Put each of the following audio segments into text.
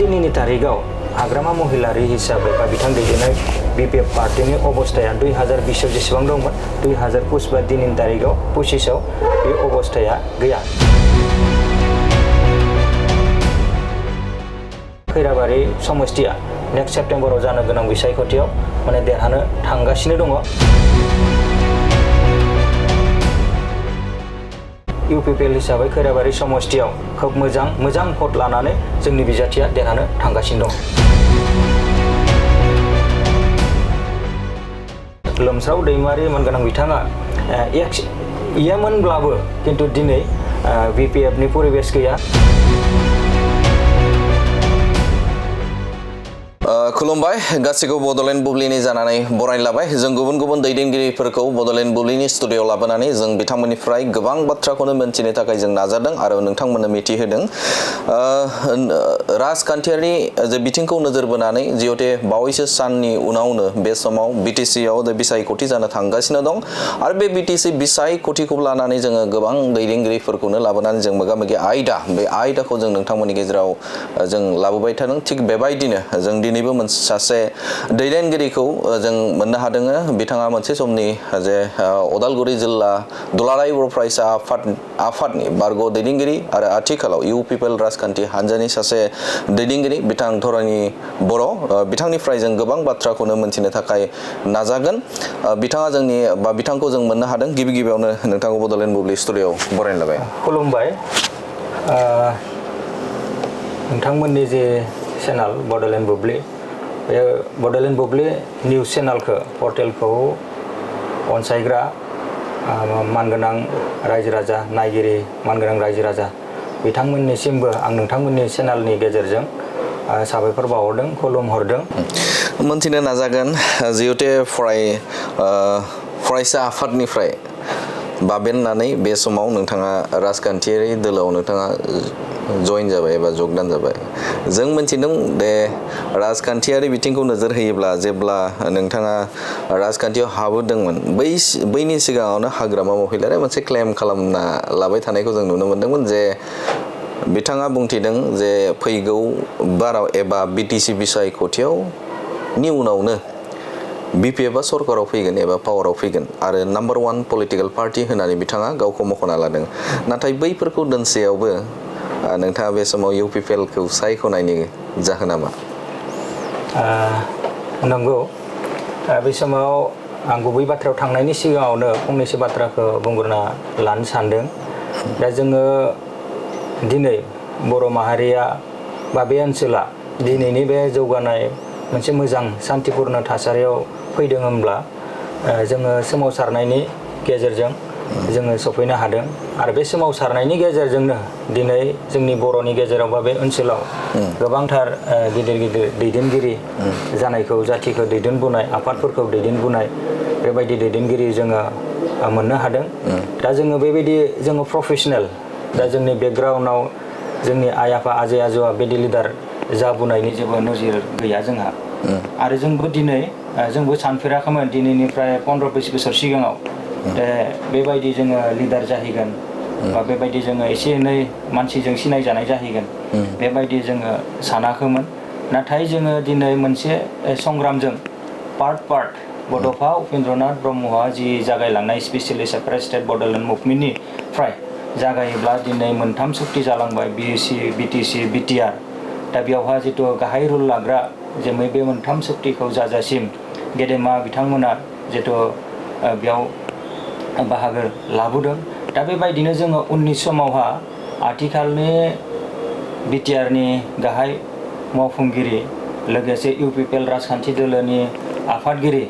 दिनैनि तारिखाव हाग्रामा महिलारि हिसाबै बा बिथां दैदेननाय BPF पार्टीनि अबस्थाया 2020 जेसेबां दंमोन 2025 बा दिनैनि तारिखाव 25 बे अबस्थाया गैया। खैराबारि समस्तिया नेक्स्ट सेप्टेम्बराव जानो गोनां बिसायख'थियाव माने देरहानो थांगासिनो दङ। UPPL हिसाबै खैराबारि समस्तियाव खोब मोजां भट लानानै जोंनि बिजाथिया देरहानो थांगासिनो दं। लोमस्राव दैमारि मोनगोनां बिथाङा इयामोनब्लाबो किन्तु दिनै BPF नि परिबेस गैया। खुलुमबाय गासिखौ बड'लेण्ड बुब्लिनि जानानै बरायनो लाबाय। जों गुबुन दैदेनगिरिफोरखौ बड'लेण्ड बुब्लिनि स्टुडिअ'आव लाबोनानै जों बिथांमोननिफ्राय गोबां बाथ्राखौनो मोनथिनो थाखाय जों नाजादों आरो नोंथांमोननो मिथिहोदों। राजखान्थियारि जे बिथिंखौ नोजोर बोनानै जिहेतु बावैसो साननि उनावनो बे समाव BTC-आव बिसायख'थि जानो थांगासिनो दं आरो बे BTC बिसायख'थिखौ लानानै जोङो गोबां दैदेनगिरिफोरखौनो लाबोनानै जों मोगा-मोगि बे आयदाखौ जों नोंथांमोननि गेजेराव जों लाबोबाय थादों। थिग बेबायदिनो जों दिनैबो सासे दैदेनगिरिखौ जों मोननो हादों। बिथाङा मोनसे समनि जे उदालगुरि जिल्ला दुलाराय बर' फरायसा आफादनि बारग' दैदेनगिरि आरो आथिखालाव UPPL राजखान्थि हान्जानि सासे दैदेनगिरि बिथां धर'न बर'। बिथांनिफ्राय जों गोबां बाथ्राखौनो मोनथिनो थाखाय नाजागोन। बिथांखौ जों मोननो हादों। गिबियावनो नोंथांखौ बड'लेण्ड बुब्लि स्टुडिअ'आव बरायनो लाबाय। खुलुमबाय। नोंथांमोननि जे चेनेल बड'लेण्ड बुब्लि बे बड'लेण्ड बुब्लि निउज चेनेलखौ पर्टेलखौ अनसायग्रा मानगोनां रायजो राजा नायगिरि मानगोनां रायजो राजा बिथांमोननिसिमबो आं नोंथांमोननि चेनेलनि गेजेरजों साबायखर बावहरदों, खुलुमहरदों। मोनथिनो नाजागोन जिहेतु फरायसा आफादनिफ्राय बाबेननानै बे समाव नोंथाङा राजखान्थियारि दोलोआव नोंथाङा जइन जाबाय एबा जगदान जाबाय। जों मोनथिदों दे राजखान्थियारि बिथिंखौ नोजोर होयोब्ला जेब्ला नोंथाङा राजखान्थियाव हाबोदोंमोन बैनि सिगाङावनो हाग्रामा महिलारि मोनसे क्लेम खालामना लाबाय थानायखौ जों नुनो मोन्दोंमोन जे बिथाङा बुंथिदों जे फैगौ बाराव एबा BTC बिसायख'थियावनि उनावनो BPF-आ सरकाराव फैगोन एबा पावाराव फैगोन आरो नाम्बार 1 पलिटिकेल पार्टि होननानै बिथाङा गावखौ मख'ना लादों। नाथाय बैफोरखौ दोनसेयावबो नोंथाङा बे समाव UPPL-खौ सायख'नायनि जाहोना मा? नंगौ। बे समाव आं गुबै बाथ्रायाव थांनायनि सिगाङावनो फंनैसो बाथ्राखौ बुंग्रोना लानो सानदों। दा जोङो दिनै बर' माहारिया बा बे ओनसोला दिनैनि बे जौगानाय मोनसे मोजां सान्थिपुर्ण थासारियाव फैदों होनब्ला जोङो सोमावसारनायनि गेजेरजों जोङो सफैनो हादों आरो बे सोमावसारनायनि गेजेरजोंनो दिनै जोंनि बर'नि गेजेराव बा बे ओनसोलाव गोबांथार गिदिर दैदेनगिरि जानायखौ जाथिखौ दैदेनबोनाय आफादफोरखौ दैदेनबोनाय बेबायदि दैदेनगिरि जोङो मोननो हादों। दा जोङो बेबायदि जोङो प्रफेसनेल दा जोंनि बेकग्राउन्डआव जोंनि आइ आफा आजै आजौआ बिदि लिडार जाबोनायनि जेबो नोजोर गैया जोंहा आरो जोंबो सानफेराखैमोन दिनैनिफ्राय 15-20 बोसोर सिगाङाव बेबायदि जोङो लिडार जाहैगोन बा बेबायदि जोङो एसे एनै मानसिजों सिनायजानाय जाहैगोन बेबायदि जोङो सानाखैमोन। नाथाय जोङो दिनै मोनसे संग्रामजों पार्ट बड'फा उपेन्द्रनाथ ब्रह्मआ जि जागायलांनाय स्पेसियेलि सेपारेट स्टेट बड'लेण्ड मुभमेन्टनिफ्राय जागायोब्ला दिनै मोनथाम सुक्ति जालांबाय BTC BTR। दा बेवहाय जिथु गाहाय रुल लाग्रा जे बे मोनथाम सुक्तिखौ जाजासिम गेदेमा बिथांमोना जिथु बेयाव बाहागो लाबोदों। दा बेबायदिनो जोङो उननि समावहा आथिखालनि BTR-नि गाहाय मावफुंगिरि लोगोसे UPPL राजखान्थि दोलोनि आफादगिरि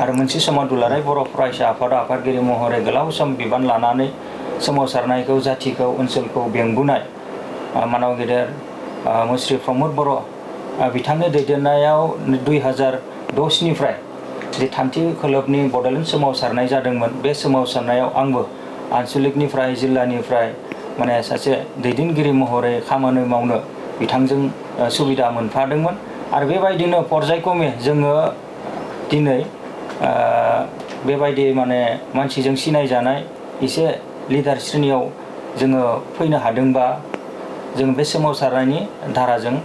आरो मोनसे समाव दुलाराय बर' फरायसा आफादगिरि महरै गोलाव सम बिबान लानानै सोमावसारनायखौ जाथिखौ ओनसोलखौ बेंबोनाय मानाव गेदेर मुस्रि प्रमद बर' बिथांनि दैदेननायाव 2006निफ्राय जे थामथि खोलोबनि बड'लेण्ड सोमावसारनाय जादोंमोन। बे सोमावसारनायाव आंबो आन्सलिकनिफ्राय जिल्लानिफ्राय माने सासे दैदेनगिरि महरै खामानि मावनो बिथांजों सुबिदा मोनफादोंमोन आरो बेबायदिनो पर्यायक्रमे जोङो दिनै बेबायदि माने मानसिजों सिनायजानाय एसे लिडार श्रेणियाव जोङो फैनो हादोंबा जों बे सोमावसारनायनि धाराजों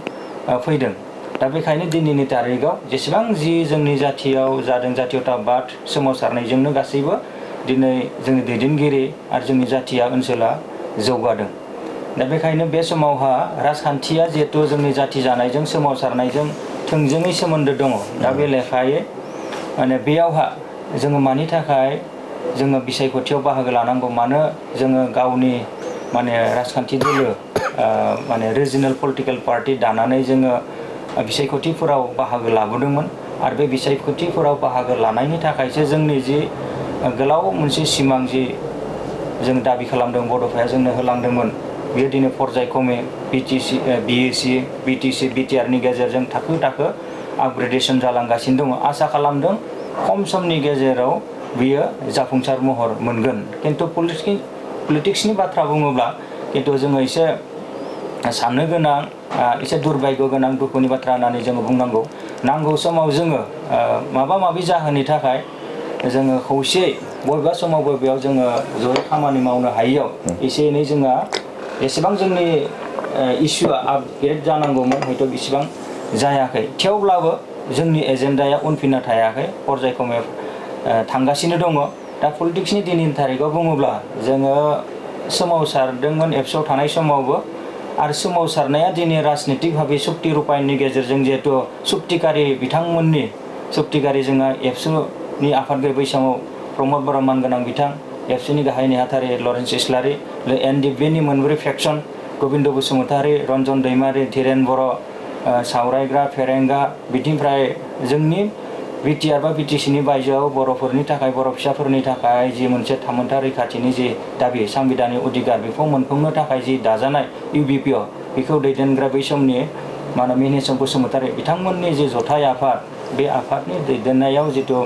फैदों। दा बेखायनो दिनैनि तारिखाव जेसेबां जि जोंनि जाथियाव जादों जातीयताबाद सोमावसारनायजोंनो गासैबो दिनै जोंनि दैदेनगिरि आरो जोंनि जाथिया ओनसोला जौगादों। दा बेखायनो बे समावहा राजखान्थिया जिहेतु जोंनि जाति जानायजों सोमावसारनायजों थोंजोङै सोमोन्दो दङ। दा बे लेखायै माने बेयावहा जोङो मानि थाखाय जोङो बिसायख'थियाव बाहागो लानांगौ, मानो जोङो गावनि माने राजखान्थि दोलो माने रिजनेल पलिटिकेल पार्टि दानानै जोङो बिसायख'थिफोराव बाहागो लाबोदोंमोन आरो बे बिसायख'थिफोराव बाहागो लानायनि थाखायसो जोंनि जि गोलाव मोनसे सिमां जि जों दाबि खालामदों बड'फाया जोंनो होलांदोंमोन, बेयो दिनै पर्यायक्रमे बिटिसि बिएसि बिटिसि बिटिआरनि गेजेरजों थाखो थाखो आपग्रेडेसन जालांगासिनो दङ। आसा खालामदों खम समनि गेजेराव बियो जाफुंसार महर मोनगोन। खिन्थु पलिटिक्सनि बाथ्रा बुङोब्ला खिन्थु जोङो एसे साननो गोनां, एसे दुर्भाग्य गोनां, दुखुनि बाथ्रा होननानै जोङो बुंनांगौ। नांगौ समाव जोङो माबा माबि जाहोननि थाखाय जोङो खौसेयै बबेबा समाव बबेयाव जोङो जयै खामानि मावनो हायियाव एसे एनै जोंहा एसेबां जोंनि इस्युआ आपग्रेड जानांगौमोन, हयथ' इसेबां जायाखै। थेवब्लाबो जोंनि एजेन्डाया उनफिनना थायाखै, पर्यायक्रमे थांगासिनो दङ। दा पलिटिक्सनि दिनैनि थारिखाव बुङोब्ला जोङो सोमावसारदोंमोन एबसुआव थानाय समावबो, आरो सोमावसारनाया दिनै राजनितिक भाबै सुक्ति रुपायननि गेजेरजों जिहेतु सुक्तिकारि बिथांमोननि सुक्तिकारि जोंहा एबसुनि आफादगिरि बै समाव प्रमद बर' मानगोनां बिथां, एबसुनि गाहाय नेहाथारि लरेन्स इस्लारि, एनडिपिनि मोनब्रै फेक्सन गोबिन्द बसुमतारी, रन्जन दैमारि, धीरेन बर' सावरायग्रा फेरेंगा, बिथिंनिफ्राय जोंनि बिटिआर बा बिटिसिनि बायजोआव बर'फोरनि थाखाय, बर' फिसाफोरनि थाखाय जि मोनसे थामोनथा रैखाथिनि जि दाबि सांबिधानिक अधिकार बेखौ मोनफुंनो थाखाय जि दाजानाय इउबिपिअ बेखौ दैदेनग्रा बै समनि माने मिनेसम बसुमतारी बिथांमोननि जि जथाय आफाद, बे आफादनि दैदेननायाव जिथु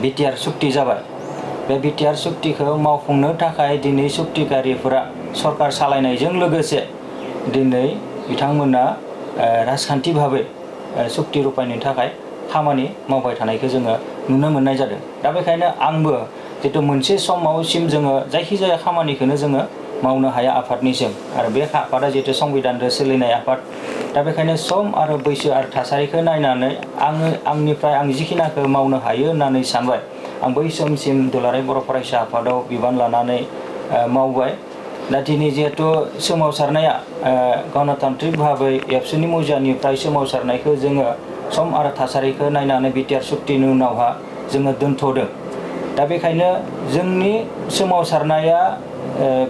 बिटिआर सुक्ति जाबाय, बे बिटिआर सुक्तिखौ मावफुंनो थाखाय दिनै सुक्तिकारिफोरा सरकार सालायनायजों लोगोसे दिनै बिथांमोना राजखान्थि भाबै सुक्ति रुपायनि थाखाय खामानि मावबाय थानायखौ जोङो नुनो मोननाय जादों। दा बेखायनो आंबो जितु मोनसे समावसिम जोङो जायखिजाया खामानिखौनो जोङो मावनो हाया आफादनिसिम, आरो बे आफादा जितु संबिधानजों सोलिनाय आफाद। दा बेखायनो सम आरो बैसो आरो थासारिखौ नायनानै आंनिफ्राय आं जिखिनाखौ मावनो हायो होननानै सानबाय। आं बै समसिम दुलाराय बर' फरायसा आफादाव बिबान लानानै मावबाय। दा दिनै जिहेतु सोमावसारनाया गणतान्त्रिक भाबै एबसुनि मौजानिफ्राय सोमावसारनायखौ जोङो सम आरो थासारिखौ नायनानै बिटिआर सुक्तिनि उनावहा जोङो दोनथ'दों। दा बेखायनो जोंनि सोमावसारनाया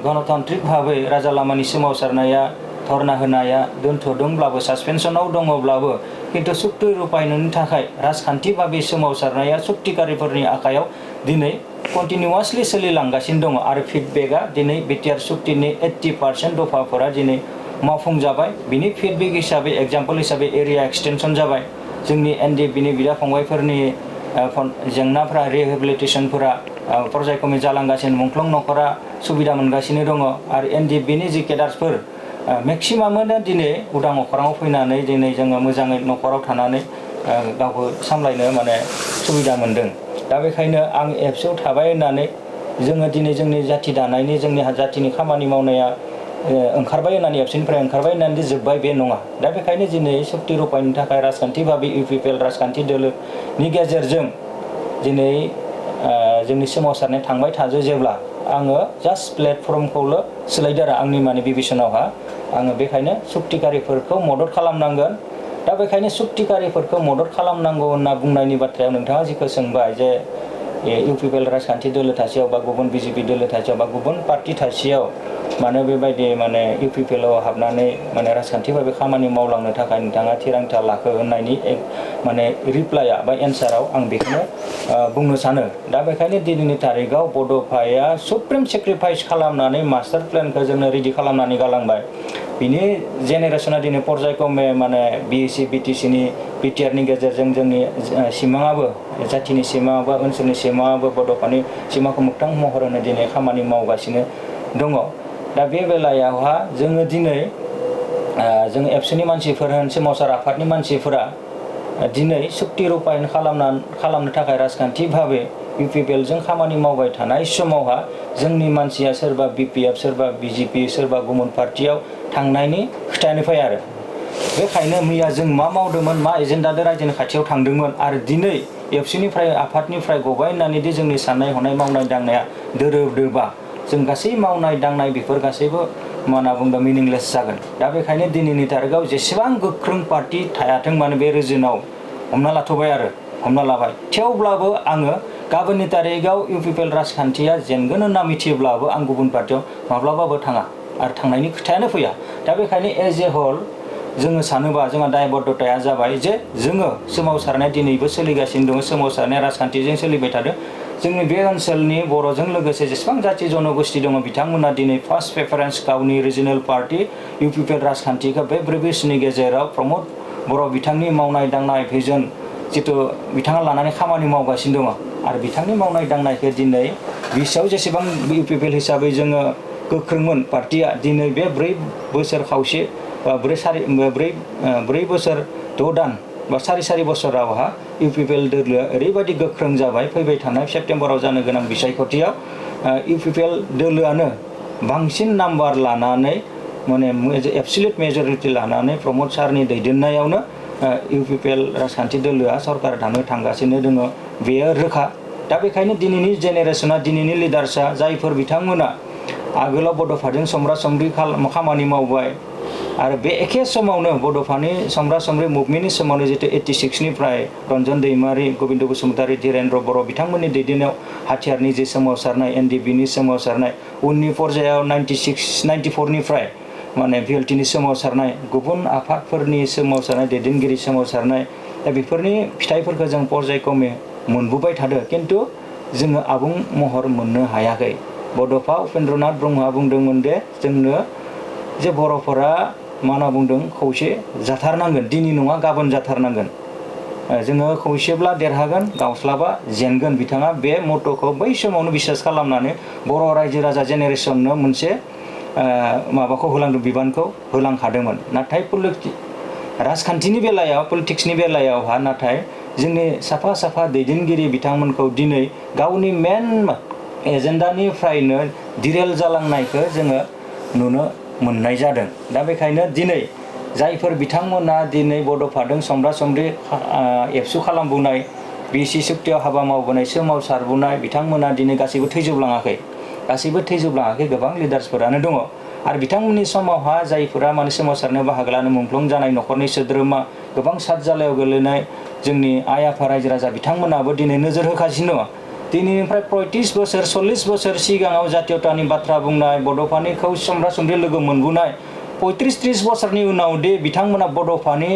गणतान्त्रिक भाबै राजा लामानि सोमावसारनाया धरना होनाया दोनथ'दोंब्लाबो, सासपेनसनाव दङब्लाबो, खिन्थु सुक्ति रुपायननि थाखाय राजखान्थि भाबै सोमावसारनाया सुक्तिकारिफोरनि आखायाव दिनै कन्टिनिउवासलि सोलिलांगासिनो दङ। आरो फिडबेकआ दिनै बिटिआर सुक्तिनि 80% दफाफोरा दिनै मावफुंजाबाय। बिनि फिडबेक हिसाबै, एग्जाम्पल हिसाबै एरिया एक्सटेनसन जाबाय। जोंनि एनडिपिनि बिदा फंबायफोरनि जेंनाफ्रा रिहेबिलिटेसनफोरा पर्यायक्रमे जालांगासिनो, मुंख्लं न'खरा सुबिदा मोनगासिनो दङ। आरो एनडिपिनि जि केडार्सफोर मेक्सिमामानो दिनै उदां अख्राङाव फैनानै दिनै जोङो मोजाङै न'खराव थानानै गावखौ सामलायनो माने सुबिदा मोनदों। दा बेखायनो आं एबसुआव थाबाय होननानै जोङो दिनै जोंनि जाथि दानायनि, जोंनि जाथिनि खामानि मावनाया ओंखारबाय होननानै, एबसुनिफ्राय ओंखारबाय होननानै जोब्बाय बे नङा। दा बेखायनो दिनै सुक्ति रुपायनि थाखाय राजखान्थि भाबै इउपिपिएल राजखान्थि दोलोनि गेजेरजों दिनै जोंनि सोमावसारनाय थांबाय थाजो। जेब्ला आङो जास्ट प्लेटफर्मखौल' सोलायदों आरो आंनि माने बिबिसनावहा आङो बेखायनो सुक्तिकारिफोरखौ मदद खालामनांगोन। दा बेखायनो सुक्तिकारिफोरखौ मदद खालामनांगौ होनना बुंनायनि बाथ्रायाव नोंथाङा जिखौ सोंबाय जे इउपिपिएल राजखान्थि दोलो थासेयाव बा गुबुन बिजेपि दोलो थासेयाव बा गुबुन पार्टि थासेयाव मानो बेबायदि माने इउपिपिएलआव हाबनानै माने राजखान्थि भाबै खामानि मावलांनो थाखाय नोंथाङा थिरांथा लाखो होननायनि माने रिप्लाइआ बा एन्साराव आं बेखौनो बुंनो सानो। दा बेखायनो दिनैनि तारिखाव बड'फाया सुप्रिम सेक्रिफाइस खालामनानै मास्टार प्लेनखौ जोंनो रेडि खालामनानै गालांबाय। बिनि जेनेरेसना दिनै पर्यायक्रमे माने बिएसि बिटिसिनि बिटिआरनि गेजेरजों जोंनि सिमाङाबो, जाथिनि सिमाङाबो, ओनसोलनि सिमाङाबो बड'फानि सिमाखौ मोगथां महर होनो दिनै खामानि मावगासिनो दङ। दा बे बेलायावहा जोङो दिनै जों एबसुनि मानसिफोर होन, सोमावसार आफादनि मानसिफोरा दिनै सुक्ति रुपायन खालामनो थाखाय राजखान्थि भाबै इउपिपिएलजों खामानि मावबाय थानाय समावहा जोंनि मानसिया सोरबा बिपिएफ, सोरबा बिजेपि, सोरबा गुबुन पार्टियाव थांनायनि खोथायानो फैया आरो। बेखायनो मैया जों मा मावदोंमोन मा एजेन्डाजों रायजोनि खाथियाव थांदोंमोन आरो दिनै एबसुनिफ्राय आफादनिफ्राय गबाय होननानै दि जोंनि साननाय हनाय मावनाय दांनाया दोरोबदोबा जों गासै मावनाय दांनाय बेफोर गासैबो मा होनना बुंदों मिनिंलेस जागोन। दा बेखायनो दिनैनि तारिखाव जेसेबां गोख्रों पार्टि थायाथों मानो बे रिजनाव हमना लाथ'बाय आरो हमना लाबाय थेवब्लाबो आङो गाबोननि तारिखाव इउपिपिएल राजखान्थिया जेनगोन होनना मिथियोब्लाबो आं गुबुन पार्टियाव माब्लाबाबो थाङा आरो थांनायनि खोथायानो फैया। दा बेखायनो एज ए हल जोङो सानोबा जोंहा दायबद्धताया जाबाय जे जोङो सोमावसारनाया दिनैबो सोलिगासिनो दङ, सोमावसारनाया राजखान्थिजों सोलिबाय थादों। जोंनि बे ओनसोलनि बर'जों लोगोसे जेसेबां जाथि जनगोष्ठी दङ बिथांमोना दिनै फार्स्ट प्रेफारेन्स गावनि रिजनेल पार्टि इउपिपिएल राजखान्थिखौ बे 4 बोसोरनि गेजेराव प्रमद बर' बिथांनि मावनाय दांनाय भिजन जिथु बिथाङा लानानै खामानि मावगासिनो दङ आरो बिथांनि मावनाय दांनायखौ दिनै बिसआव जेसेबां इउपिपिएल हिसाबै जोङो गोख्रोंमोन पार्टिया दिनै बे 4 बोसोर खावसे बा 4 बोसोर 6 दान बा सारि बोसोरावहा इउपिपिएल दोलोआ ओरैबायदि गोख्रों जाबाय फैबाय थानाय सेप्तेम्बराव जानो गोनां बिसायख'थियाव इउपिपिएल दोलोआनो बांसिन नाम्बार लानानै माने एबसुलिट मेजरिटि लानानै प्रमद सारनि दैदेननायावनो इउपिपिएल राजखान्थि दोलोआ सरकार दानो थांगासिनो दङ बेयो रोखा। दा बेखायनो दिनैनि जेनेरेसना दिनैनि लिडार्सआ जायफोर बिथांमोना आगोलाव बड'फाजों समब्रा समब्रि खामानि मावबाय आरो बे एखे समावनो बड'फानि समब्रा समब्रि मुभमेन्टनि समावनो जितु 86निफ्राय रन्जन दैमारि, गोबिन्द बसुमतारी, धीरेन्द्र बर' बिथांमोननि दैदेननायाव हाथियारनि जे सोमावसारनाय एनडिबिनि सोमावसारनाय उननि पर्यायाव 94निफ्राय माने भिएलटिनि सोमावसारनाय गुबुन आफादफोरनि सोमावसारनाय दैदेनगिरि सोमावसारनाय दा बेफोरनि फिथाइफोरखौ जों पर्यायक्रमे मोनबोबाय थादों खिन्थु जोङो आबुं महर मोननो हायाखै। बड'फा उपेन्द्रनाथ ब्रह्मआ बुंदोंमोन दे जोंनो जे बर'फोरा मा होनना बुंदों खौसे जाथारनांगोन दिनै नङा गाबोन जाथारनांगोन जोङो खौसेब्ला देरहागोन गावस्लाबा जेनगोन। बिथाङा बे मट'खौ बै समावनो बिसास खालामनानै बर' रायजो राजा जेनेरेसननो मोनसे माबाखौ होलांदों बिबानखौ होलांखादोंमोन। नाथाय राजखान्थिनि बेलायाव पलिटिक्सनि बेलायावहा नाथाय जोंनि साफा साफा दैदेनगिरि बिथांमोनखौ दिनै गावनि मेन एजेन्डानिफ्रायनो डिरेल जालांनायखौ जोङो नुनो मोननाय जादों। दा बेखायनो दिनै जायफोर बिथांमोना दिनै बड'फाजों समब्रा समब्रि एबसु खालामबोनाय बिसि सुक्तियाव हाबा मावबोनाय सोमावसारबोनाय बिथांमोना दिनै गासैबो थैजोबलाङाखै गोबां लिडार्सफोरानो दङ आरो बिथांमोननि समावहा जायफोरा माने सोमावसारनायाव बाहागो लानो मुंख्लं जानाय न'खरनि सोद्रोमा गोबां सातजालायाव गोलैनाय जोंनि आइ आफा रायजो राजा बिथांमोनाबो दिनै नोजोर होगासिनो दङ। दिनैनिफ्राय 35 बोसोर 40 बोसोर सिगाङाव जातीयतानि बाथ्रा बुंनाय बड'फानिखौ समब्रा समब्रि लोगो मोनबोनाय 35-30 बोसोरनि उनाव दे बिथांमोना बड'फानि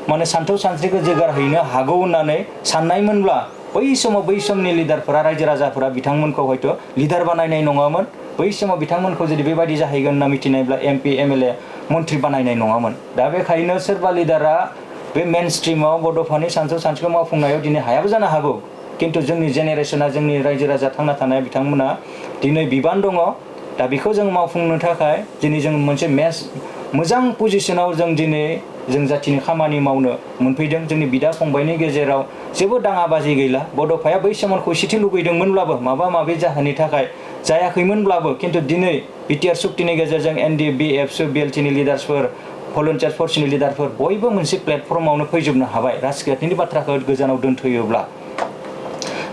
माने सान्थौ सानस्रिखौ जौगाहैनो हागौ होननानै साननायमोनब्ला बै समाव बै समनि लिडारफोरा रायजो राजाफोरा बिथांमोनखौ हयथ' लिडार बानायनाय नङामोन। बै समाव बिथांमोनखौ जुदि बेबायदि जाहैगोन होनना मिथिनायब्ला एमपि एमएलए मन्थ्रि बानायनाय नङामोन। दा बेखायनो सोरबा लिडारा बे मेन स्ट्रिमाव बड'फानि सान्थौ सानस्रिखौ मावफुंनायाव दिनै हायाबो जानो हागौ खिन्थु जोंनि जेनेरेसना जोंनि रायजो राजा थांना थानाय बिथांमोना दिनै बिबान दङ। दा बेखौ जों मावफुंनो थाखाय दिनै जों मोनसे मोजां पजिसनाव जों दिनै जों जाथिनि खामानि मावनो मोनफैदों। जोंनि बिदा फंबायनि गेजेराव जेबो दाङाबाजि गैला। बड'फाया बै समाव खौसेथि लुबैदोंमोनब्लाबो माबा माबि जाहोननि थाखाय जायाखैमोनब्लाबो खिन्थु दिनै बिटिआर सुक्तिनि गेजेरजों एनडिबि एबसु बिएलटिनि लिडार्सफोर भलन्टियार फर्सनि लिडारफोर बयबो मोनसे प्लेटफर्मावनो फैजोबनो हाबाय राजखान्थिनि बाथ्राखौ गोजानाव दोनथ'योब्ला।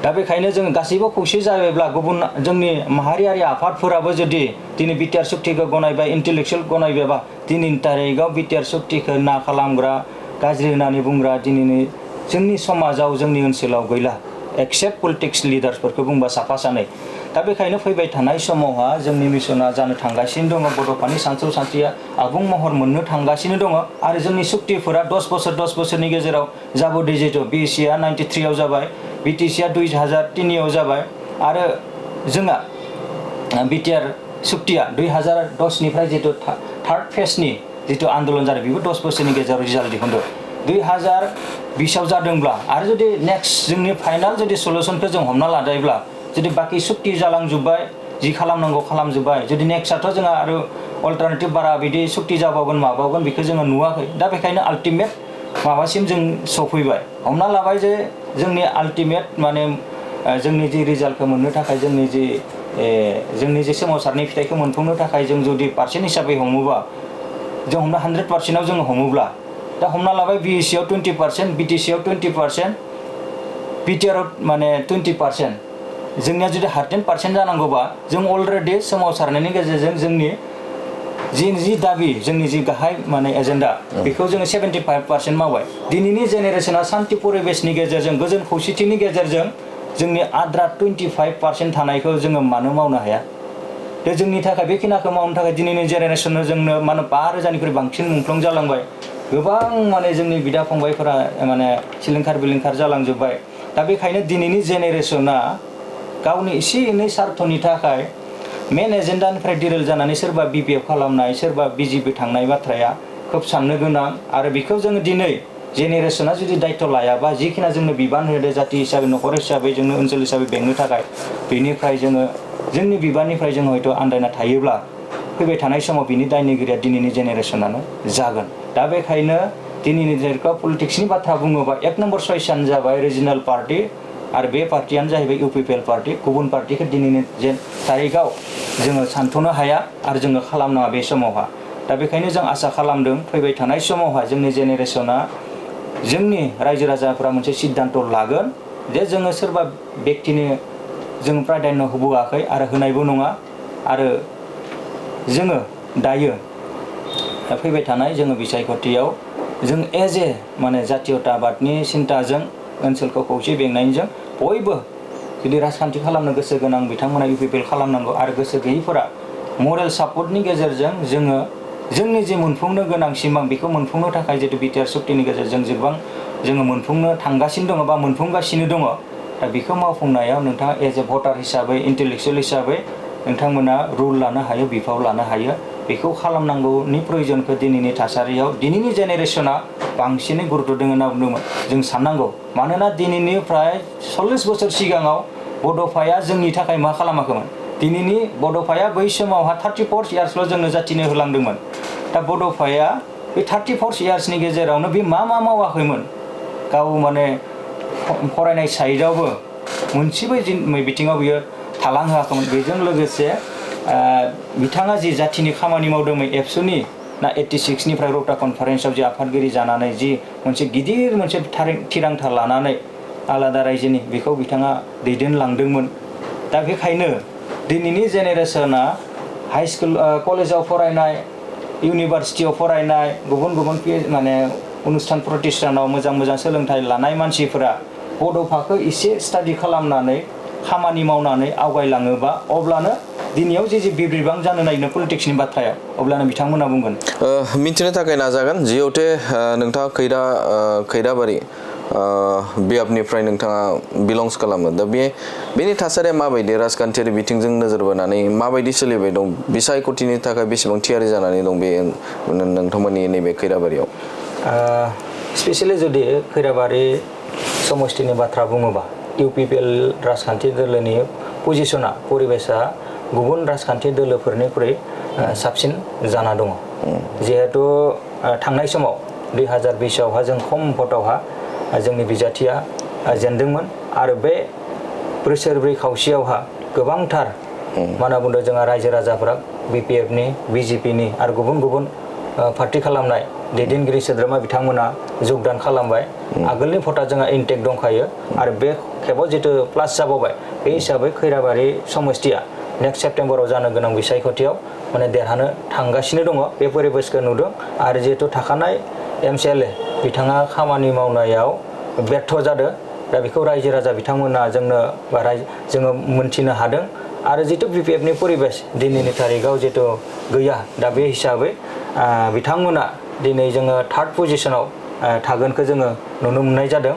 दा बेखायनो जों गासैबो खौसे जायोब्ला गुबुन जोंनि माहारियारि आफादफोराबो जुदि दिनै बिटिआर सुक्तिखौ गनायबाय इन्टेलेक्सुवेल गनायबायबा दिनैनि तारिखाव बिटिआर सुक्तिखौ ना खालामग्रा गाज्रि होननानै बुंग्रा दिनैनि जोंनि समाजाव जोंनि ओनसोलाव गैला एक्सेप्ट पलिटिक्स लिडार्सफोरखौ बुंबा साफा सानै। दा बेखायनो फैबाय थानाय समावहा जोंनि मिसना जानो थांगासिनो दङ। बड'फानि सानथौ सानस्रिया आबुं महर मोननो थांगासिनो दङ आरो जोंनि सुक्तिफोरा 10 बोसोरनि गेजेराव जाबोदों जिहेतु बिसिआ 93आव जाबाय बिटिसिआ 2003आव जाबाय आरो जोंहा बिटिआर सुक्तिया 2010निफ्राय जितु थार्ड फेजनि जितु आन्दलन जादों बेबो 10 बोसोरनि गेजेराव रिजाल्ट दिहुनदों। 2020आव जादोंब्ला आरो जुदि नेक्स्ट जोंनि फाइनाल जुदि सलुसनखौ जों हमना लाजायोब्ला जुदि बाखि सुक्ति जालांजोब्बाय जि खालामनांगौ खालामजोब्बाय जुदि नेक्स्टआथ' जोंहा आरो अल्टारनेटिभ बारा बिदि सुक्ति जाबावगोन माबावगोन बेखौ जोङो नुवाखै। दा बेखायनो आल्टिमेट माबासिम जों सफैबाय हमना लाबाय जे जोंनि आल्टिमेट माने जोंनि जि रिजाल्टखौ मोननो थाखाय जोंनि जि सोमावसारनाय फिथाइखौ मोनफुंनो थाखाय जों जुदि पार्सेन्ट हिसाबै हमोबा जों हमना 100%आव जोङो हमोब्ला दा हमना लाबाय BEC आव 20%, BTC आव 20%, BTR आव माने 20%। जोंनिया जुदि 100% जानांगौबा जों अलरेडि सोमावसारनायनि गेजेरजों जोंनि जि दाबि जोंनि जि गाहाय माने एजेन्डा बेखौ जोङो 75% मावबाय। दिनैनि जेनेरेसना शान्ति परिबेशनि गेजेरजों गोजोन खौसेथिनि गेजेरजों जोंनि आद्रा 25% थानायखौ जोङो मानो मावनो हाया? दा जोंनि थाखाय बेखिनिखौ मावनो थाखाय दिनैनि जेनेरेसनाव जोंनो माने 5,000निख्रुइ बांसिन मुंख्लं जालांबाय। गोबां माने जोंनि बिदा फंबायफोरा माने सिलिंखार बिलिंखार जालांजोब्बाय। दा बेखायनो दिनैनि जेनेरेसना गावनि एसे एनै स्वार्थनि थाखाय मेन एजेन्डानिफ्राय डिरेल जानानै सोरबा BPF खालामनाय सोरबा BJP थांनाय बाथ्राया खोब साननो गोनां। आरो बेखौ जोङो दिनै जेनेरेसना जुदि दायित्व लायाबा जिखिना जोंनो बिबान होदो जाति हिसाबै न'खर हिसाबै जोंनो ओनसोल हिसाबै बेंनो थाखाय बेनिफ्राय जोङो जोंनि बिबाननिफ्राय जों हयथ' आन्दायना थायोब्ला फैबाय थानाय समाव बिनि दायनिगिरिया दिनैनि जेनेरेसनानो जागोन। दा बेखायनो दिनैनि जेनेरेल पलिटिक्सनि बाथ्रा बुङोबा 1 नम्बर चइसआनो जाबाय रिजनेल पार्टि आरो बे पार्टियानो जाहैबाय UPPL पार्टि। गुबुन पार्टिखौ दिनैनि तारिखाव जोङो सानथ'नो हाया आरो जोङो खालामनाङा बे समावहा। दा बेखायनो जों आसा खालामदों फैबाय थानाय समावहा जोंनि जेनेरेसना जोंनि रायजो राजाफोरा मोनसे सिद्धान्त लागोन जे जोङो सोरबा बेक्तिनि जों प्राधान्य होबोआखै आरो होनायबो नङा। आरो जोङो दायो फैबाय थानाय जोङो बिसायख'थियाव जों एज ए माने जातीयताबादनि सिन्ताजों ओनसोलखौ खौसे बेंनायजों बयबो जुदि राजखान्थि खालामनो गोसो गोनां बिथांमोना UPPL खालामनांगौ आरो गोसो गैयैफोरा मरेल सापर्टनि गेजेरजों जोङो जोंनि जे मोनफुंनो गोनां सिमां बेखौ मोनफुंनो थाखाय जितु बिटिआर सुक्तिनि गेजेरजों गोबां जोङो मोनफुंनो थांगासिनो दङ बा मोनफुंगासिनो दङ। दा बेखौ मावफुंनायाव नोंथाङा एज ए भटार हिसाबै इन्टेलेक्सुयेल हिसाबै नोंथांमोना रुल लानो हायो बिफाव लानो हायो। बेखौ खालामनांगौनि प्रयोजनखौ दिनैनि थासारियाव दिनैनि जेनेरेसना बांसिनै गुरुत्व दङ होनना बुंदोंमोन। जों साननांगौ मानोना दिनैनिफ्राय 40 बोसोर सिगाङाव बड'फाया जोंनि थाखाय मा खालामाखैमोन? दिनैनि बड'फाया बै समावहा 34 इयार्सल' जोंनो जातिनो होलांदोंमोन। दा बड'फाया बे 34 इयार्सनि गेजेरावनो बे मा मावाखैमोन? गाव माने फरायनाय साइडआवबो मोनसेबो बिथिङाव बियो थालांहोआखैमोन। बेजों लोगोसे बिथाङा जि जातिनि खामानि मावदोंमोन एबसुनि ना 86निफ्राय रौता कनफारेन्सआव जि आफादगिरि जानानै जि मोनसे गिदिर मोनसे थिरांथा लानानै आलादा रायजोनि बेखौ बिथाङा दैदेनलांदोंमोन। दा बेखायनो दिनैनि जेनेरेसना हाई स्कुल कलेजाव फरायनाय इउनिभारसिटियाव फरायनाय गुबुन गुबुन माने अनुस्थान प्रतिष्ठानाव मोजां मोजां सोलोंथाइ लानाय मानसिफोरा बड'फाखौ एसे स्टाडि खालामनानै खामानि मावनानै आवगायलाङोबा अब्लानो दिनैयाव जे बिब्रिबां जानो नागिरनो पलिटिक्सनि बाथ्राया अब्लानो बिथांमोना बुंगोन। मिथिनो थाखाय नाजागोन जिहेतु नोंथाङा खैराबारि बियाबनिफ्राय नोंथाङा बिलंस खालामो। दा बेनि थासारिया माबायदि राजखान्थियारि बिथिंजों नोजोर बोनानै माबायदि सोलिबाय दं? बिसायख'थिनि थाखाय बेसेबां थियारि जानानै दं बे नोंथांमोननि नैबे खैराबारियाव? स्पेसियेलि जुदि खैराबारि समष्टिनि बाथ्रा बुङोबा UPPL राजखान्थि दोलोनि पजिसना परिबेसा गुबुन राजखान्थि दोलोफोरनिख्रुइ साबसिन जाना दङ। जिहेतु थांनाय समाव 2020आवहा जों खम भटआवहा जोंनि बिजाथिया जेनदोंमोन आरो बे बोसोरब्रै खावसेयावहा गोबांथार मा होनना बुंदों जोंहा रायजो राजाफोरा BPFनि BJPनि आरो गुबुन गुबुन पार्टि खालामनाय दैदेनगिरि सोद्रोमा बिथांमोना जगदान खालामबाय। आगोलनि भटा जोंहा इनटेक दंखायो आरो बे खेबाव जितु प्लास जाबावबाय बे हिसाबै खैराबारि समष्टिया नेक्स्ट सेप्तेम्बराव जानो गोनां बिसायख'थियाव माने देरहानो थांगासिनो दङ। बे परिबेसखौ नुदों आरो जिहेतु थाखानाय MCLA बिथाङा खामानि मावनायाव बेर्थ जादों। दा बेखौ रायजो राजा बिथांमोना जोङो मोनथिनो हादों आरो जितु BPFनि परिबेस दिनैनि तारिखाव जितु गैया। दा बे हिसाबै बिथांमोना दिनै जोङो 3rd पजिसनाव थागोनखौ जोङो नुनो मोननाय जादों।